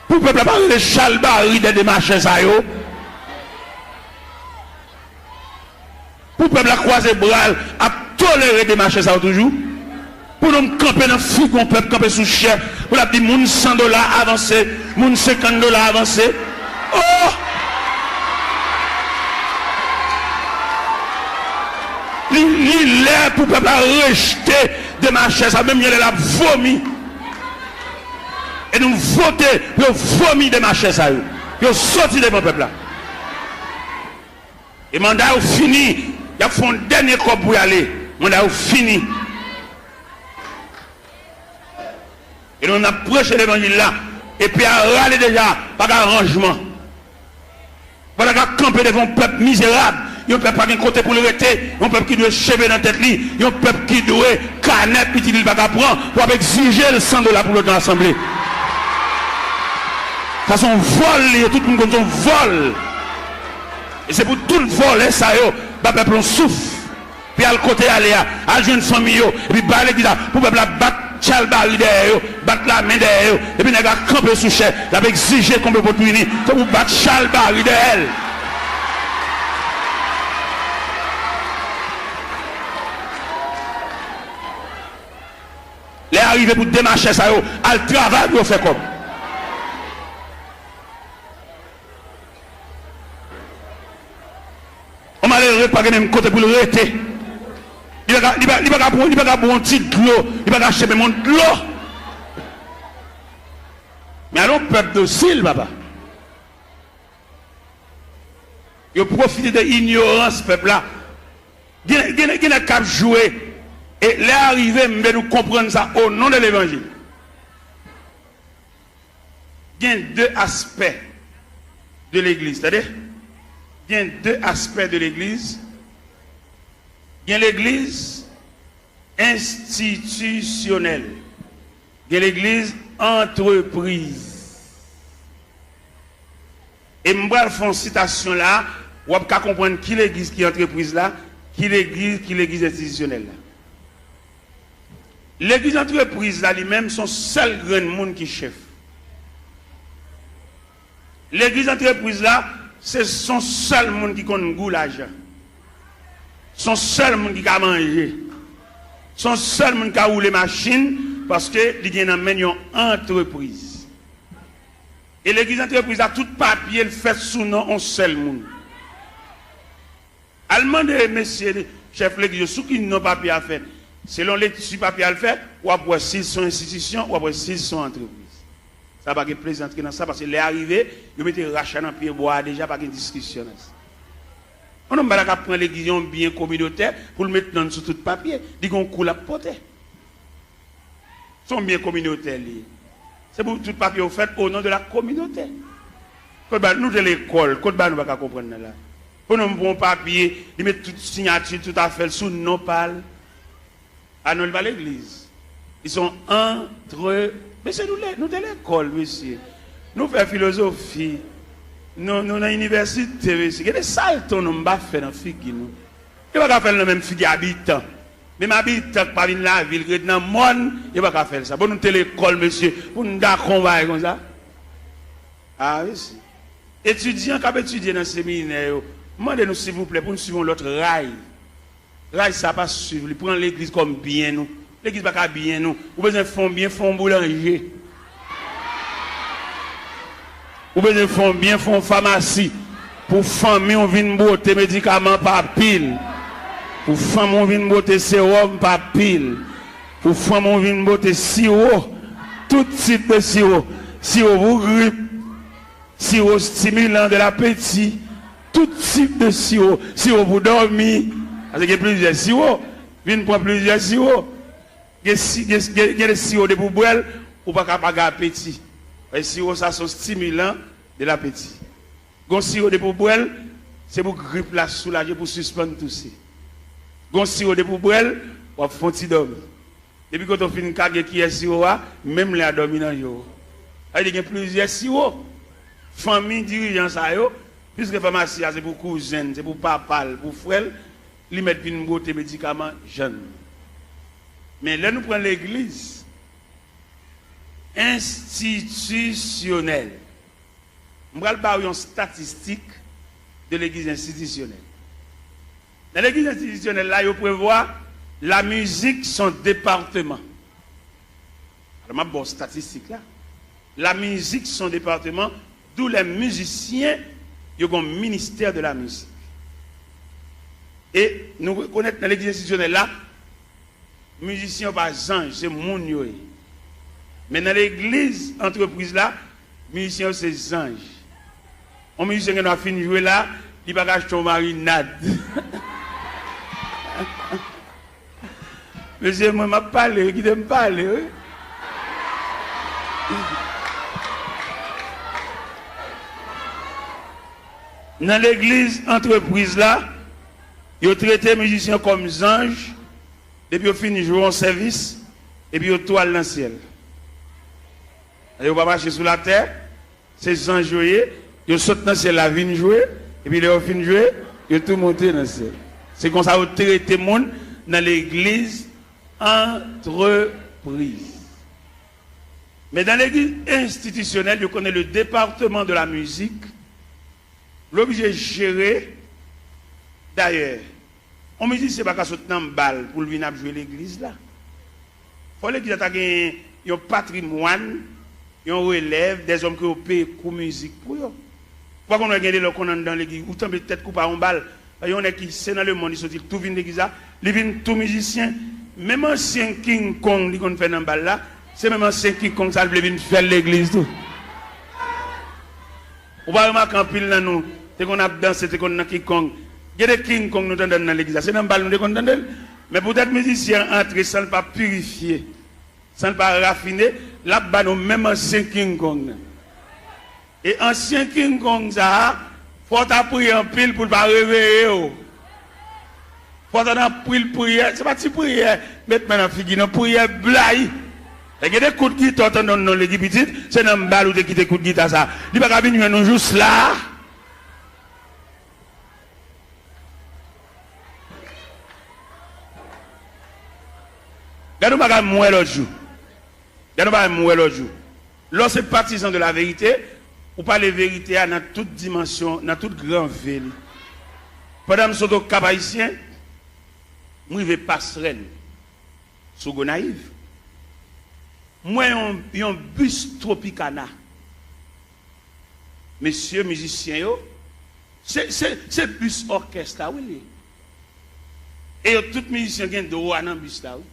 Pou pèp la pa rele chalbari dè demachè sa yo. Pou pèp la kwaze bra l ap tolere demachè sa yo toujou. Pou nou kanpe nan figon pèp, kanpe sou chè, pou l ap di moun san dola avanse, moun senkant dola avanse. Oh! Li, li lè pou pèp la rejte demachè sa, menm jan lè l ap vomi. E nou vote pou yo vomi demachè sa yo. Yo soti devan pèp la. E manda yo fini, y ap fè yon dènye kòb pou y ale. Manda yo fini. E nou menm n ap preche levanjil la. Epi a rale deja, pa gen aranjman. Pandan k ap kanpe devan yon pèp mizerab, yon pèp pa gen kote pou l rete, yon pèp ki dwe cheve nan tèt li, yon pèp ki dwe kanè pitit li l pa ka pran, w ap egzije l san dola pou l ret nan asanble. Sa se yon vòl li ye, tout moun konn se yon vòl. E se pou tout vòlè sa yo ba pèp la yon souf. Pi al kote y ale a, al jwenn fanmi yo, epi bay legliz la, pou pèp la bat chalbari dèyè yo, bat lamen dèyè yo, epi nèg la kanpe sou chè, l ap egzije konbyen pot pou vini, se pou bat chalbari dèyè l. Lè a rive pou demachè sa yo al travay pou yo fè kòb. Yon malere pa gen menm kote pou l rete. Li pa ka, li pa, li pa ka pran, li pa ka bwè yon ti dlo, li pa ka achte menm yon dlo. Men ale yon pèp dosil, papa. Yo pwofite de inyorans pèp la. Gen, gen, gen nèg k ap jwe. E lè a rive, m vle nou konprann sa o non de levanjil. Gen de aspè de legliz, tande. Gen de aspè de legliz. Gen legliz enstitisyonèl. Gen legliz antrepriz. E m pral fè yon sitasyon la, w ap ka konprann ki legliz ki antrepriz la, ki legliz, ki legliz enstitisyonèl la. Legliz antrepriz la, li menm, se yon sèl grenn moun ki chèf. Legliz antrepriz la, se, se yon sèl moun ki konn gou lajan. Se yon sèl moun ki ka manje. Se yon sèl moun ki ka woule machin, paske li gen nan men l yon antrepriz. E legliz antrepriz la, tout papye l fèt sou non yon sèl moun. Al mande mesye chèf legliz yo sou ki non papye a fèt. Selon lekti papye a l fè, w ap wè si l se yon enstitisyon, w ap wè si l se yon antrepriz. Sa pa gen plezantri nan sa, paske lè a rive, yo mete rach la nan pye bwa a deja, pa gen diskisyon nan sa. Yon nonm pa ta ka pran legliz, yon byen kominotè, pou l met non l sou tout papye. Li gen yon kou l ap pote. Se yon byen kominotè li ye. Se pou tout papye yo fèt au nom de la communauté. Kot ba nou te lekòl, kot ba nou pa ka konprann nan la. Pou nou pran yon papye, li met tout siyati, tout afè l sou non pa l. A non, li pa legliz. Li se yon antre-, mesye, nou le-, nou te lekòl, mesye. Nou fè filozofi. Nou, nou nan inivèsite, mesye. Gade salte yon nonm pa fè nan figi nou. Yo pa ka fè l nan menm figi abitan. Menm abitan k pa vin lavil, ki ret nan mòn, yo pa ka fè l sa. Bon, nou te lekòl, mesye, pou n dakon bagay konsa. A, mesye. Etidyan k ap etidye nan seminè yo, m mande nou, silvouplè, pou n swiv yon lòt ray. Ray sa pa swiv li, pran legliz kòm byen nou. Legliz pa ka byen nou. Ou bezwen fè yon byen, fè yon boulanje. Ou bezwen fè yon byen, fè yon famasi. Pou fanmi w vin bwote medikaman pa pil. Pou fanmi w vin bwote sewòm pa pil. Pou fanmi w vin bwote siwo. Tout tip de siwo. Siwo pou grip. Siwo stimilan de lapeti. Tout tip de siwo. Siwo pou dòmi. Paske gen plizyè siwo. Vin pran plizyè siwo. Gen si-, gen, gen, gen de siwo depi w bwè l, ou pa ka pa gen apeti. E siwo sa se yon stimilan de lapeti. Gon siwo depi w bwè l, se pou grip la soulaje, pou sispann touse. Gon siwo depi w bwè l, w ap fè yon ti dòmi. Depi kote w fin kage kiyè siwo a, menm lè a dòmi nan je w. Sa vle di gen plizyè siwo. Fanmi dirijan sa yo, piske famasi a se pou kouzen l, se pou papa l, pou frè l, li mèt vin bwote medikaman jan l. Men lè nou pran legliz enstitisyonèl, m pral ba w yon statistik de legliz enstitisyonèl. Nan legliz enstitisyonèl la, yo prevwa la mizik se yon depatman. Alò, m ap ba w statistik la. La mizik se yon depatman, d'où les musiciens, yo gen yon ministè de la mizik. E nou rekonèt nan legliz enstitisyonèl la, mizisyen yo pa zanj, se moun yo ye. Men nan legliz, antrepriz la, mizisyen yo se zanj. Yon mizisyen gen dwa fin jwe la, li pa ka achte yon marinad. Mesye, mwen, m ap pale, wi, kite m pale, wi. Nan legliz, antrepriz la, yo trete mizisyen kòm zanj, depi yo fin jwe yon sèvis, epi yo tou al nan syèl. Yo pa mache sou latè, se zanj yo ye, yo sot nan syèl la vin jwe, epi lè yo fin jwe, yo tou monte nan syèl. Se konsa yo trete moun nan legliz antrepriz. Men dan legliz enstitisyonèl, yo konnen le département de la musique, l oblije jere. Dayè, yon mizisyen pa ka sot nan bal pou l vin ap jwe legliz la. Fò legliz la ta gen yon patrimwàn, yon relèv, dèzòm ke yo peye kou mizik pou yo. Ou pa konn wè gen de lè w konn anndan legliz, ou tanbe tèt kou pa yon bal. Yon nèg ki se nan lemonn li soti, li tou vin legliz la, li vin tou mizisyen. Menm ansyen King Kong li konn fè nan bal la, se menm ansyen King Kong sa l vle vin fè l legliz tou. Ou pa remake anpil nan nou te konn ap danse, te konn nan King Kong. Gen de King Kong nou tande nan legliz la, se nan bal nou te konn tande l. Men poutèt mizisyen an antre san l pa pirifye, san l pa rafine, l ap ba nou menm ansyen King Kong nan. E ansyen King Kong sa a, fò w ta priye anpil pou l pa reveye w. Fò w ta nan anpil priyè, se pa ti priyè, met men nan figi, non, priyè blayi. E gen de kout gita w tande yon non legliz pitit, se nan bal ou te kite kout gita sa. Li pa ka vin jwenn nou jous la. Gade yon bagay m wè lòt jou. Gade yon bagay m wè lòt jou. Lè w se patizan de la verite, ou pale verite a nan tout dimansyon, nan tout gran ve li. Pandan m sot Okap Ayisyen, m rive Pasrèn, sou Gonayiv. M wè yon, yon bis Tropicana. Mesye mizisyen yo, se, se, se bis òkès la, wi, li ye. E yo tout mizisyen gen dwa nan bis la, wi.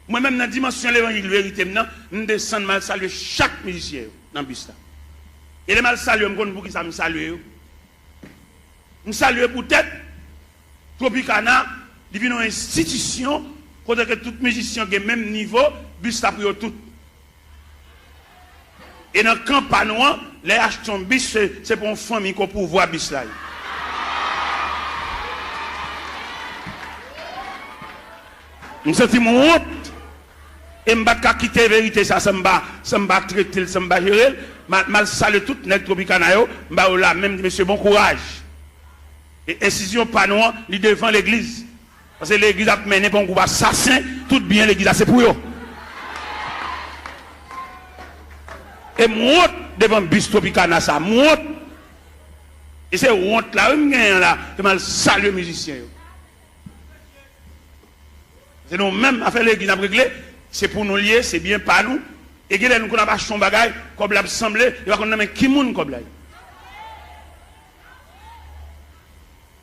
Mwen menm, nan dimansyon levanjil verite m nan, m desann, m al salye chak mizisyen yo nan bis la. E lè m al salye yo, m konn poukisa m salye yo. M salye poutèt Tropicana, li vin yon enstitisyon kote ke tout mizisyen gen menm nivo, bis la pou yo tout. E nan kan pa nou an, lè y achte yon bis, se, se pou yon fanmi ke w pouvwa bis la ye. M santi m wont, e m pa t ka kite verite sa san m pa, san m pa trete l, san m pa jere l. M al, m al salye tout nèg Tropicana yo, m ba yo lamen, m di, "Mesye, bon kouraj." E enstitisyon pa nou an, li devan legliz. Paske legliz ap mennen pa yon gwoup asasen, tout byen legliz la se pou yo. E m wont devan bis Tropicana sa, m wont. E se wont la, wi, m genyen la, ke m al salye mizisyen yo. Se nou menm, afè legliz n ap regle, se pou nou l ye, se byen pa nou. E gen lè nou konn ap achte yon bagay, kòb la ap sanble, yo pa konn nan men ki moun kòb la ye.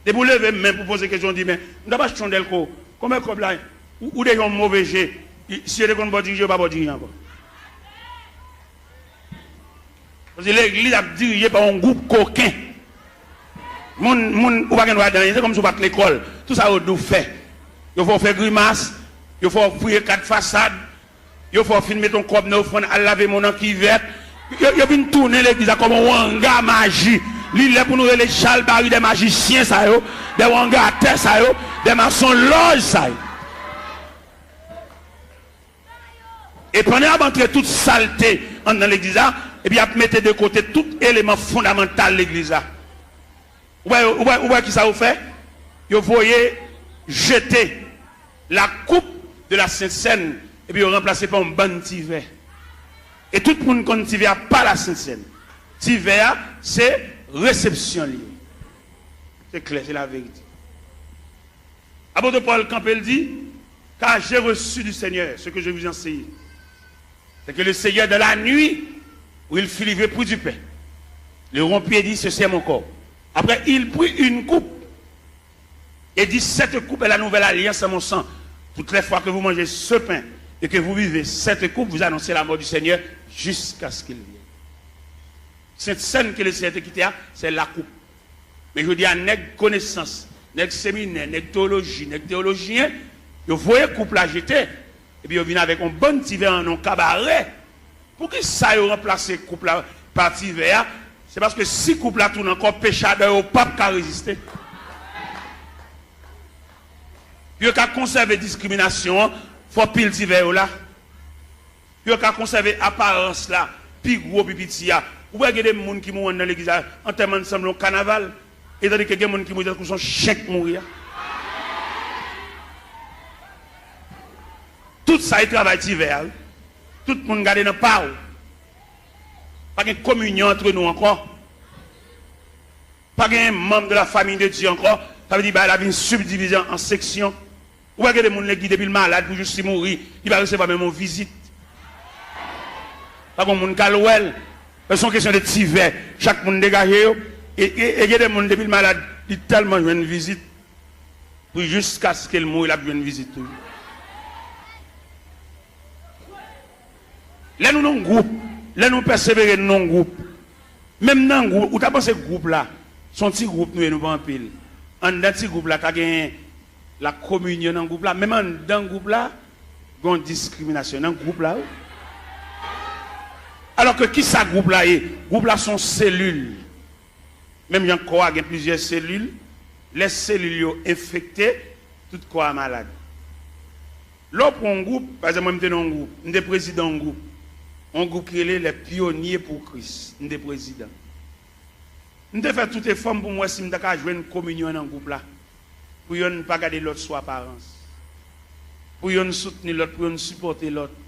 Depi w leve men pou poze kesyon, w di, "Men, m t ap achte yon dèlko, konbyen kòb la ye?" Ou, ou deja yon move je. Si yo te konn ba w dirije, yo pa ba w dirije ankò. Paske legliz ap dirije pa yon gwoup koken. Moun, moun, ou pa gen dwa di anyen, se kòmsi w pa t lekòl. Tout sa yo di w fè. Yo fè w fè grimas, yo fè w priye kat fasad, yo fè w fin mete yon kòb nan ofrann, al lave men w nan kivèt. Yo, yo vin tounen legliz la kòm yon anga maji. Li lè pou nou rele chalbari dè majisyen sa yo, dè wangatè sa yo, dè masonlòj sa yo. E pandan y ap antre tout salte anndan legliz la, epi y ap mete de kote tout eleman fondamantal legliz la. Ou wè, ou wè, ou wè kisa yo fè? Yo voye jete la coupe de la Sainte Seine, epi yo ranplase pa yon bann ti vè. E tout moun konn ti vè a pa la Sainte Seine. Ti vè a, se resepsyon li ye. Se klè, se laverite. Apot Pòl kanpe, l di, "Car j'ai reçu du Seigneur ce que je vous ai enseigné, c'est que le Seigneur, dans la nuit où il fut livré, prit du pain, le rompit et dit, 'Ceci est mon corps.' Après, il prit une coupe et dit, 'Cette coupe est la nouvelle alliance en mon sang. Toutes les fois que vous mangez ce pain et que vous buvez cette coupe, vous annoncez la mort du Seigneur jusqu'à ce qu'il vienne.'" Sent Sèn ke Lesenyè te kite a, se lakoup. Men jodi a, nèg konesans, nèg seminè, nèg teyoloji, nèg teyolojyen, yo voye koup la jete, epi yo vin avèk yon bann ti vè an yon kabarè. Poukisa yo ranplase koup la pa ti vè a? Se paske si koup la tounen ankò, peche adan yo p ap ka reziste. Pou yo ka konsève diskriminasyon an, fò pil ti vè yo la. Pou yo ka konsève aparans la, pi gwo, pi piti a. Ou wè gen de moun ki mouri anndan legliz la, antèman sanble yon kanaval. Etandike gen moun ki mouri tankou se yon chen k mouri a. Tout sa e travay ti vè a, wi. Tout moun gade nan pa w. Pa gen kominyon antre nou ankò. Pa gen manm de la famille de Dieu ankò. Sa vle di bagay la vin sibdivize an seksyon. Ou wè gen de moun legliz depi l malad pou jis li mouri, li pa resevwa menm yon vizit. Pa gen moun k al wè l. Se yon kesyon de ti vè. Chak moun degaje yo. E, e, e gen de moun depi l malad, li tèlman jwenn vizit. Pou jiskaske l mouri, l ap jwenn vizit toujou. Lè nou nan yon gwoup, lè nou pèsevere, nou nan yon gwoup. Menm nan gwoup, ou ta panse gwoup la, se yon ti gwoup nou ye, nou pa anpil. Anndan ti gwoup la, ka gen lakominyon nan gwoup la, menm anndan gwoup la, gen yon diskriminasyon nan gwoup la, wi. Alòske kisa gwoup la ye? Gwoup la se yon selil. Menm jan kò a gen plizyè selil, lè selil yo enfekte, tout kò a malad. Lè w pran yon gwoup, pa egzanp, mwen m te nan yon gwoup, m te prezidan yon gwoup, yon gwoup ki rele Les Pionniers pour Christ, m te prezidan. M te fè tout efò m pou m wè si m ta ka jwenn kominyon nan gwoup la, pou yonn pa gade lòt sou aparans, pou yonn soutni lòt, pou yonn sipòte lòt.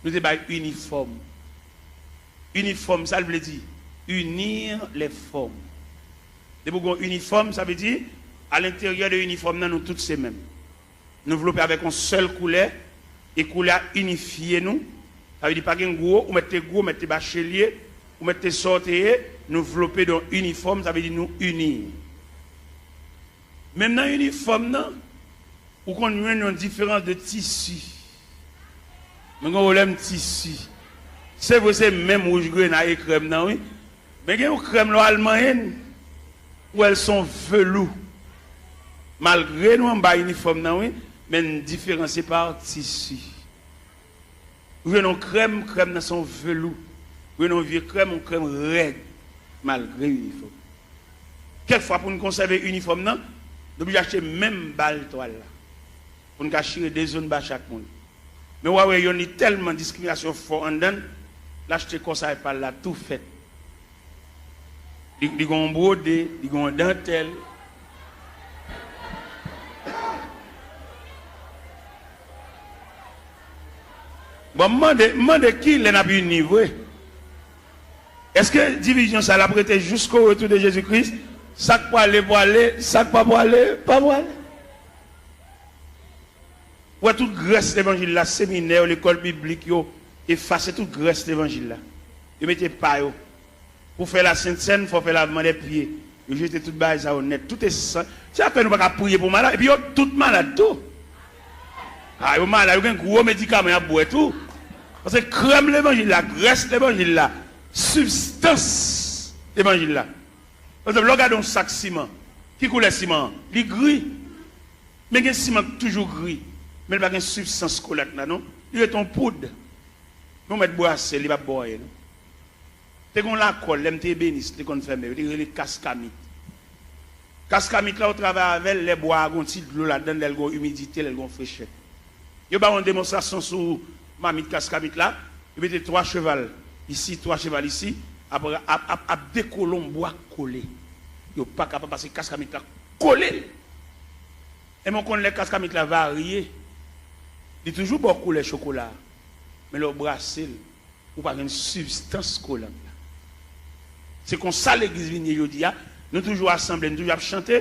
Nou te bay inifòm. Inifòm, sa l vle di? Unir les formes. Depi w gen yon inifòm, sa vle di, alenteryè de inifòm nan, nou tout se menm. Nou vlope avèk yon sèl koulè, e koulè a inifye nou. Sa vle di, pa gen gwo, ou mèt te gwo, ou mèt te bachelye, ou mèt te sa w te ye, nou vlope de yon inifòm, sa vle di nou ini. Menm nan inifòm nan, Ou konn jwenn yon diferans de tisi. Mwen gen yon pwoblèm tisi. Se vre se menm wouj grenay e krèm nan wi. Men gen yon krèm lè w al manyen l, ou wè l se yon velou. Malgre nou anba inifòm nan wi, men n diferansye pa tisi. Ou jwenn yon krèm, krèm nan se yon velou. Ou jwenn yon vye krèm, yon krèm rèd, malgre inifòm. Kèk fwa pou n konsève inifòm nan, n oblije achte menm bal twal la. Pou n ka chire de zòn ba chak moun. Men w a wè yonn li tèlman diskriminasyon fò anndan l, l achte kò sa e pa l la tou fèt. Li, li gen yon bwode, li gen yon dantèl. Bon, m mande, m mande kilè n ap ini vre? Èske divizyon sa l ap rete jusqu'au retour de Jésus-Christ? Sa k prale, prale, sa k pa prale, pa prale. Ou wè tout grès levanjil la, seminè yo, lekòl biblik yo, efase tout grès levanjil la. Yo mete pa yo. Pou fè la Sent Sèn, fò fè lavman dè pye. Yo jete tout bagay sa yo nèt. Tout esan-, se afè nou pa ka priye pou malad. Epi yo tout malad tou. A, yo malad, yo gen gwo medikaman y ap bwè tou. Paske krèm levanjil la, grès levanjil la, sibstans levanjil la. Pa egzanp, lè w gade yon sak siman, ki koulè siman an? Li gri. Men gen siman k toujou gri, men li pa gen sibstans kolant la non. Li ret yon poud. Men w mèt brase l, li p ap ba w anyen non. Te gen yon lakòl, lè m te ebenis, te konn fèmen, yo te rele kaskamit. Kaskamit la, ou travay avè l, lè bwa a gen yon ti dlo ladan l, lè l gen yon imidite, lè l gen yon frechè. Yo ba w yon demonstrasyon sou mamit kaskamit la, yo mete twa cheval isi, twa cheval isi, ap, ap, ap, ap dekole yon bwa k kole. Yo pa kapab pase kaskamit la kole l. Enben, w konn lè kaskamit la varye, li toujou ba w koulè chokola a, men lè w brase l, ou pa jwenn sibstans kolant la. Se konsa legliz vin ye jodi a. Nou toujou asanble, nou toujou ap chante,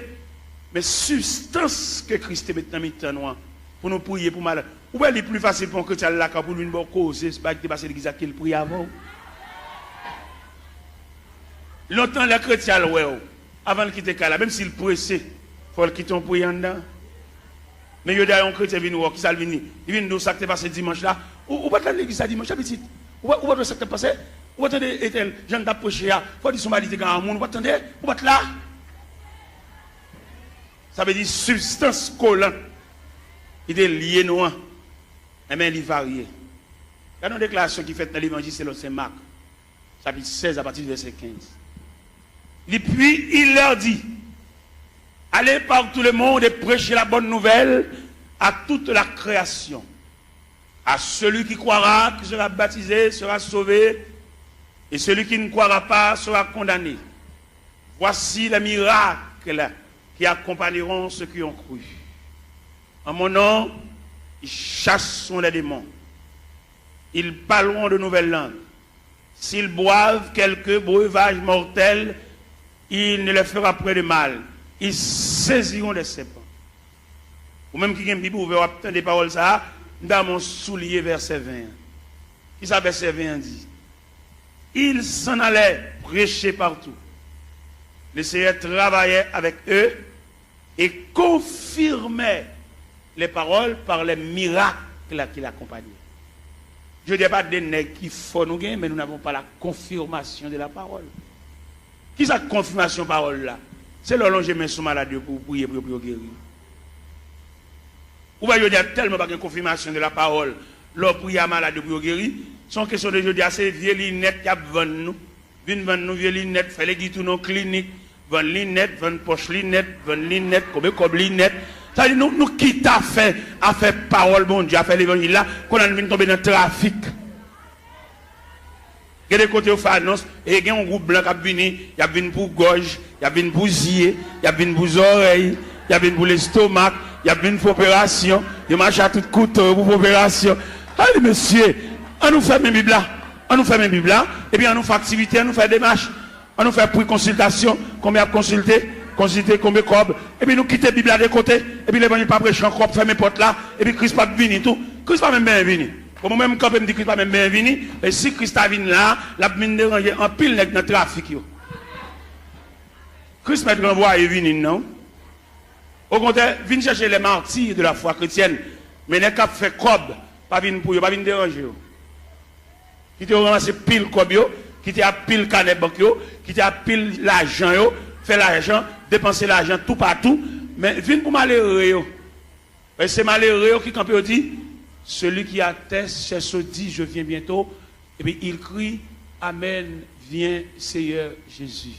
men sibstans ke Kris te met nan mitan nou an, pou nou priye pou malad. Ou wè li pli fasil pou yon kretyen al lakay pou l vin ba w koze bagay ki te pase legliz la ke l priye avè w. Lontan lè kretyen al wè w, avan l kite kay la, menm si l prese, fò l kite yon priye anndan. Men jodi a yon kretyen vin wè w, kisa l vin di? Li vin di w sa k te pase dimanch la. Ou, ou pa t al legliz la dimanch la, pitit? Ou pa, ou pa t wè sa k t ap pase? Ou pa tande entèl jan l t ap preche a? Fò di se yon bagay li te gen a moun, ou pa t tande? Ou pa t la? Sa vle di sibstans kolant ki te lye nou an, enben, li varye. Gade yon deklarasyon ki fèt nan Levanjil selon Sen Mak, chapit sèz, apati de vèsè kenz. Li, puis il leur dit, allez par tout le monde et prêchez la bonne nouvelle à toute la création. À celui qui croira, qui sera baptisé, sera sauvé, et celui qui ne croira pas sera condamné. Voici les miracles qui accompagneront ceux qui ont cru. En mon nom, ils chasseront les démons. Ils parleront de nouvelles langues. S'ils boivent quelque breuvage mortel, il ne leur fera point de mal. Ils saisiront des serpents. Ou menm ki gen Bib ouvè, w ap tande pawòl sa a, m ta renmen w souliye vèsè ven an. Kisa vèsè ven an di? Ils s'en allaient prêcher partout. Le Seigneur travaillait avec eux et confirmait les paroles par les miracles qui l'accompagnaient. Jodi a pa de nèg ki fò nou gen, men nous n'avons pas la confirmation de la parole. Kisa k konfimasyon pawòl la? Se lè w lonje men sou malad yo pou w priye pou yo, pou yo geri. Ou wè jodi a tèlman pa gen konfimasyon de la parole, lè w priye a malad yo pou yo geri, se yon kesyon de jodi a se vye linèt y ap vann nou. Vin vann nou vye linèt, fè legliz tounen yon klinik, vann linèt, vann pòch linèt, vann linèt, konbe kòb linèt. Sa vle di nou, nou kite afè, afè pawòl Bondye, afè levanjil la, kounye a nou vin tonbe nan trafik. Gen de kote yo fè anons, e gen yon gwoup blan k ap vini, y ap vin pou gòj, y ap vin pou zye, y ap vin pou zòrèy, y ap vin pou lestomak, y ap vin fè operasyon, yo mache a tout kouto yo pou fè operasyon. Sa vle di, mesye, ann nou fèmen Bib la, ann nou fèmen Bib la, epi ann nou fè aktivite, ann nou fè demach. Ann nou fè pri konsiltasyon, konbyen y ap konsilte, konsilte konbyen kòb, epi nou kite Bib la de kote, epi levanjil pa preche ankò, ap fèmen pòt la, epi Kris p ap vini tou. Kris pa menm benyen vini. Bon, mwen menm, m kanpe, m di Kris pa menm benyen vini, men si Kris ta vin la, l ap vin deranje anpil nèg nan trafik yo. Kris mèt ranvwaye vini n nan. Okontrè, vin chèche les martyrs de la foi chrétienne. Men nèg k ap fè kòb, pa vin pou yo, pa vin deranje yo. Kite yo ranmase pil kòb yo, kite ap pil kanè bank yo, kite ap pil lajan yo, fè lajan, depanse lajan toupatou, men vin pou malere yo. Paske se malere yo ki kanpe, yo di, celui qui atteste cherche, dit, je viens bientôt, epi il crie, Amen, viens Seigneur Jésus.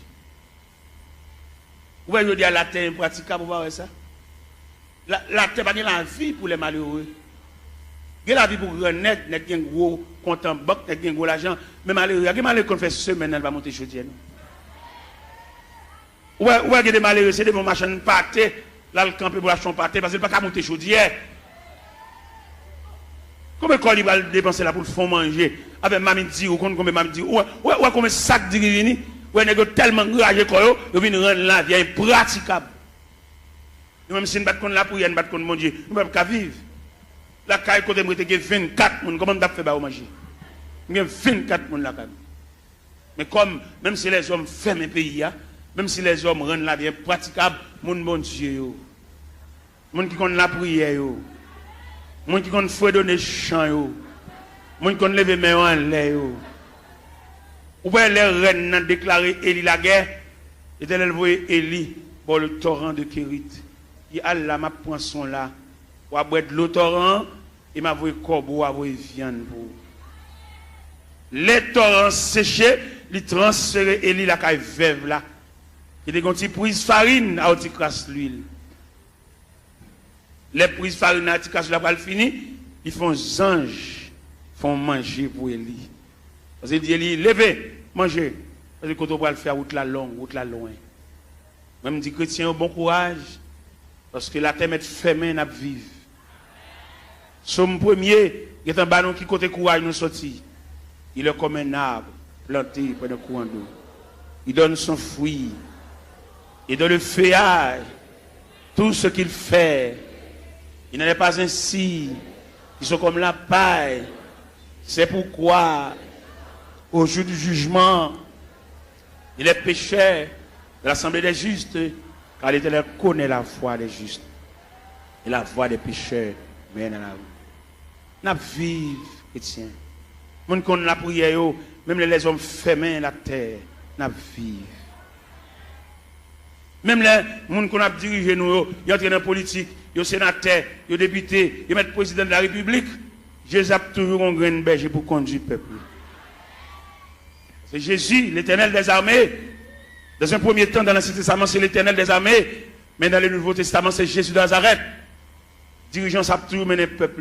Ou wè jodi a latè enpratikab, ou pa wè sa? La, latè pa gen lavi pou lè malere. Gen lavi pou gran nèg, nèg gen gwo kont an bank, nèg gen gwo lajan. Men malere a, gen malere ki konn fè semèn nan li pa monte chodyè non. Ou wè, ou wè gen de malere, se devan machann pate l al kanpe pou l achte yon pate, paske l pa ka monte chodyè. Konbyen kòb li pral depanse la pou l fè yon manje? Avèk mamit diri, ou konn konbyen mamit diri? Ou wè, ou wè, ou wè konbyen sak diri vini? Ou wè nèg yo tèlman anraje kò yo, yo vin rann lavi a enpratikab. Nou menm si n pa t konn lapriyè, n pa t konn Bondye, nou pa t ka viv. Lakay kote m rete gen vennkat moun, kòman m t ap fè ba yo manje? M gen vennkat moun lakay mwen. Men kòm, menm si lèzòm fèmen peyi a, menm si lèzòm rann lavi enpratikab, moun Bondye yo, moun ki konn lapriyè yo, moun ki konn fredone chan yo, moun ki konn leve men yo anlè yo. Ou wè lè rèn nan deklare Eli lagè, Letènèl voye Eli bò le toran de Kerit. Li al la, m ap pran son la. W a bwè dlo toran an, e m a voye kòbo, w a voye vyann pou ou. Lè toran an seche, li transfere Eli lakay vèv la, ki te gen yon ti priz farin ak yon ti kras lwil. Lè priz farin nan ak ti kras lwil la pral fini, li fè yon zanj fè yon manje pou Eli. Paske li di Eli, leve, manje, paske kote w pral fè a, wout la long, wout la lwen. Mwen, m di kretyen yo, bon kouraj, paske latè mèt fèmen, n ap viv. Sòm premye gentan ba nou ki kote kouraj nou soti. Il est comme un arbre planté près d'un courant d'eau. Il donne son fruit. Et dans le feuillage, tout ce qu'il fait, il n'en est pas ainsi. Ils sont comme la paille. C'est pourquoi, au jour du jugement, il est pécheur de l'assemblée des justes, car l'Éternel connaît la voie des justes, et la voie des pécheurs mène à la ruine. N ap viv, kretyen. Moun ki konn lapriyè yo, menm lè lèzòm fèmen latè, n ap viv. Menm lè moun konn ap dirije nou yo, yo antre nan politik, yo senatè, yo depite, yo mèt prezidan de la repiblik, Jezi ap toujou gon grenn bèje pou kondui pèp li. Se Jezi, Letènèl dèzame. Dans un premier temps, dans l'Ancien Testament, c'est l'Éternel des armées. Men dans le Nouveau Testament, c'est Jésus de Nazareth. Dirijan sa ap toujou mennen pèp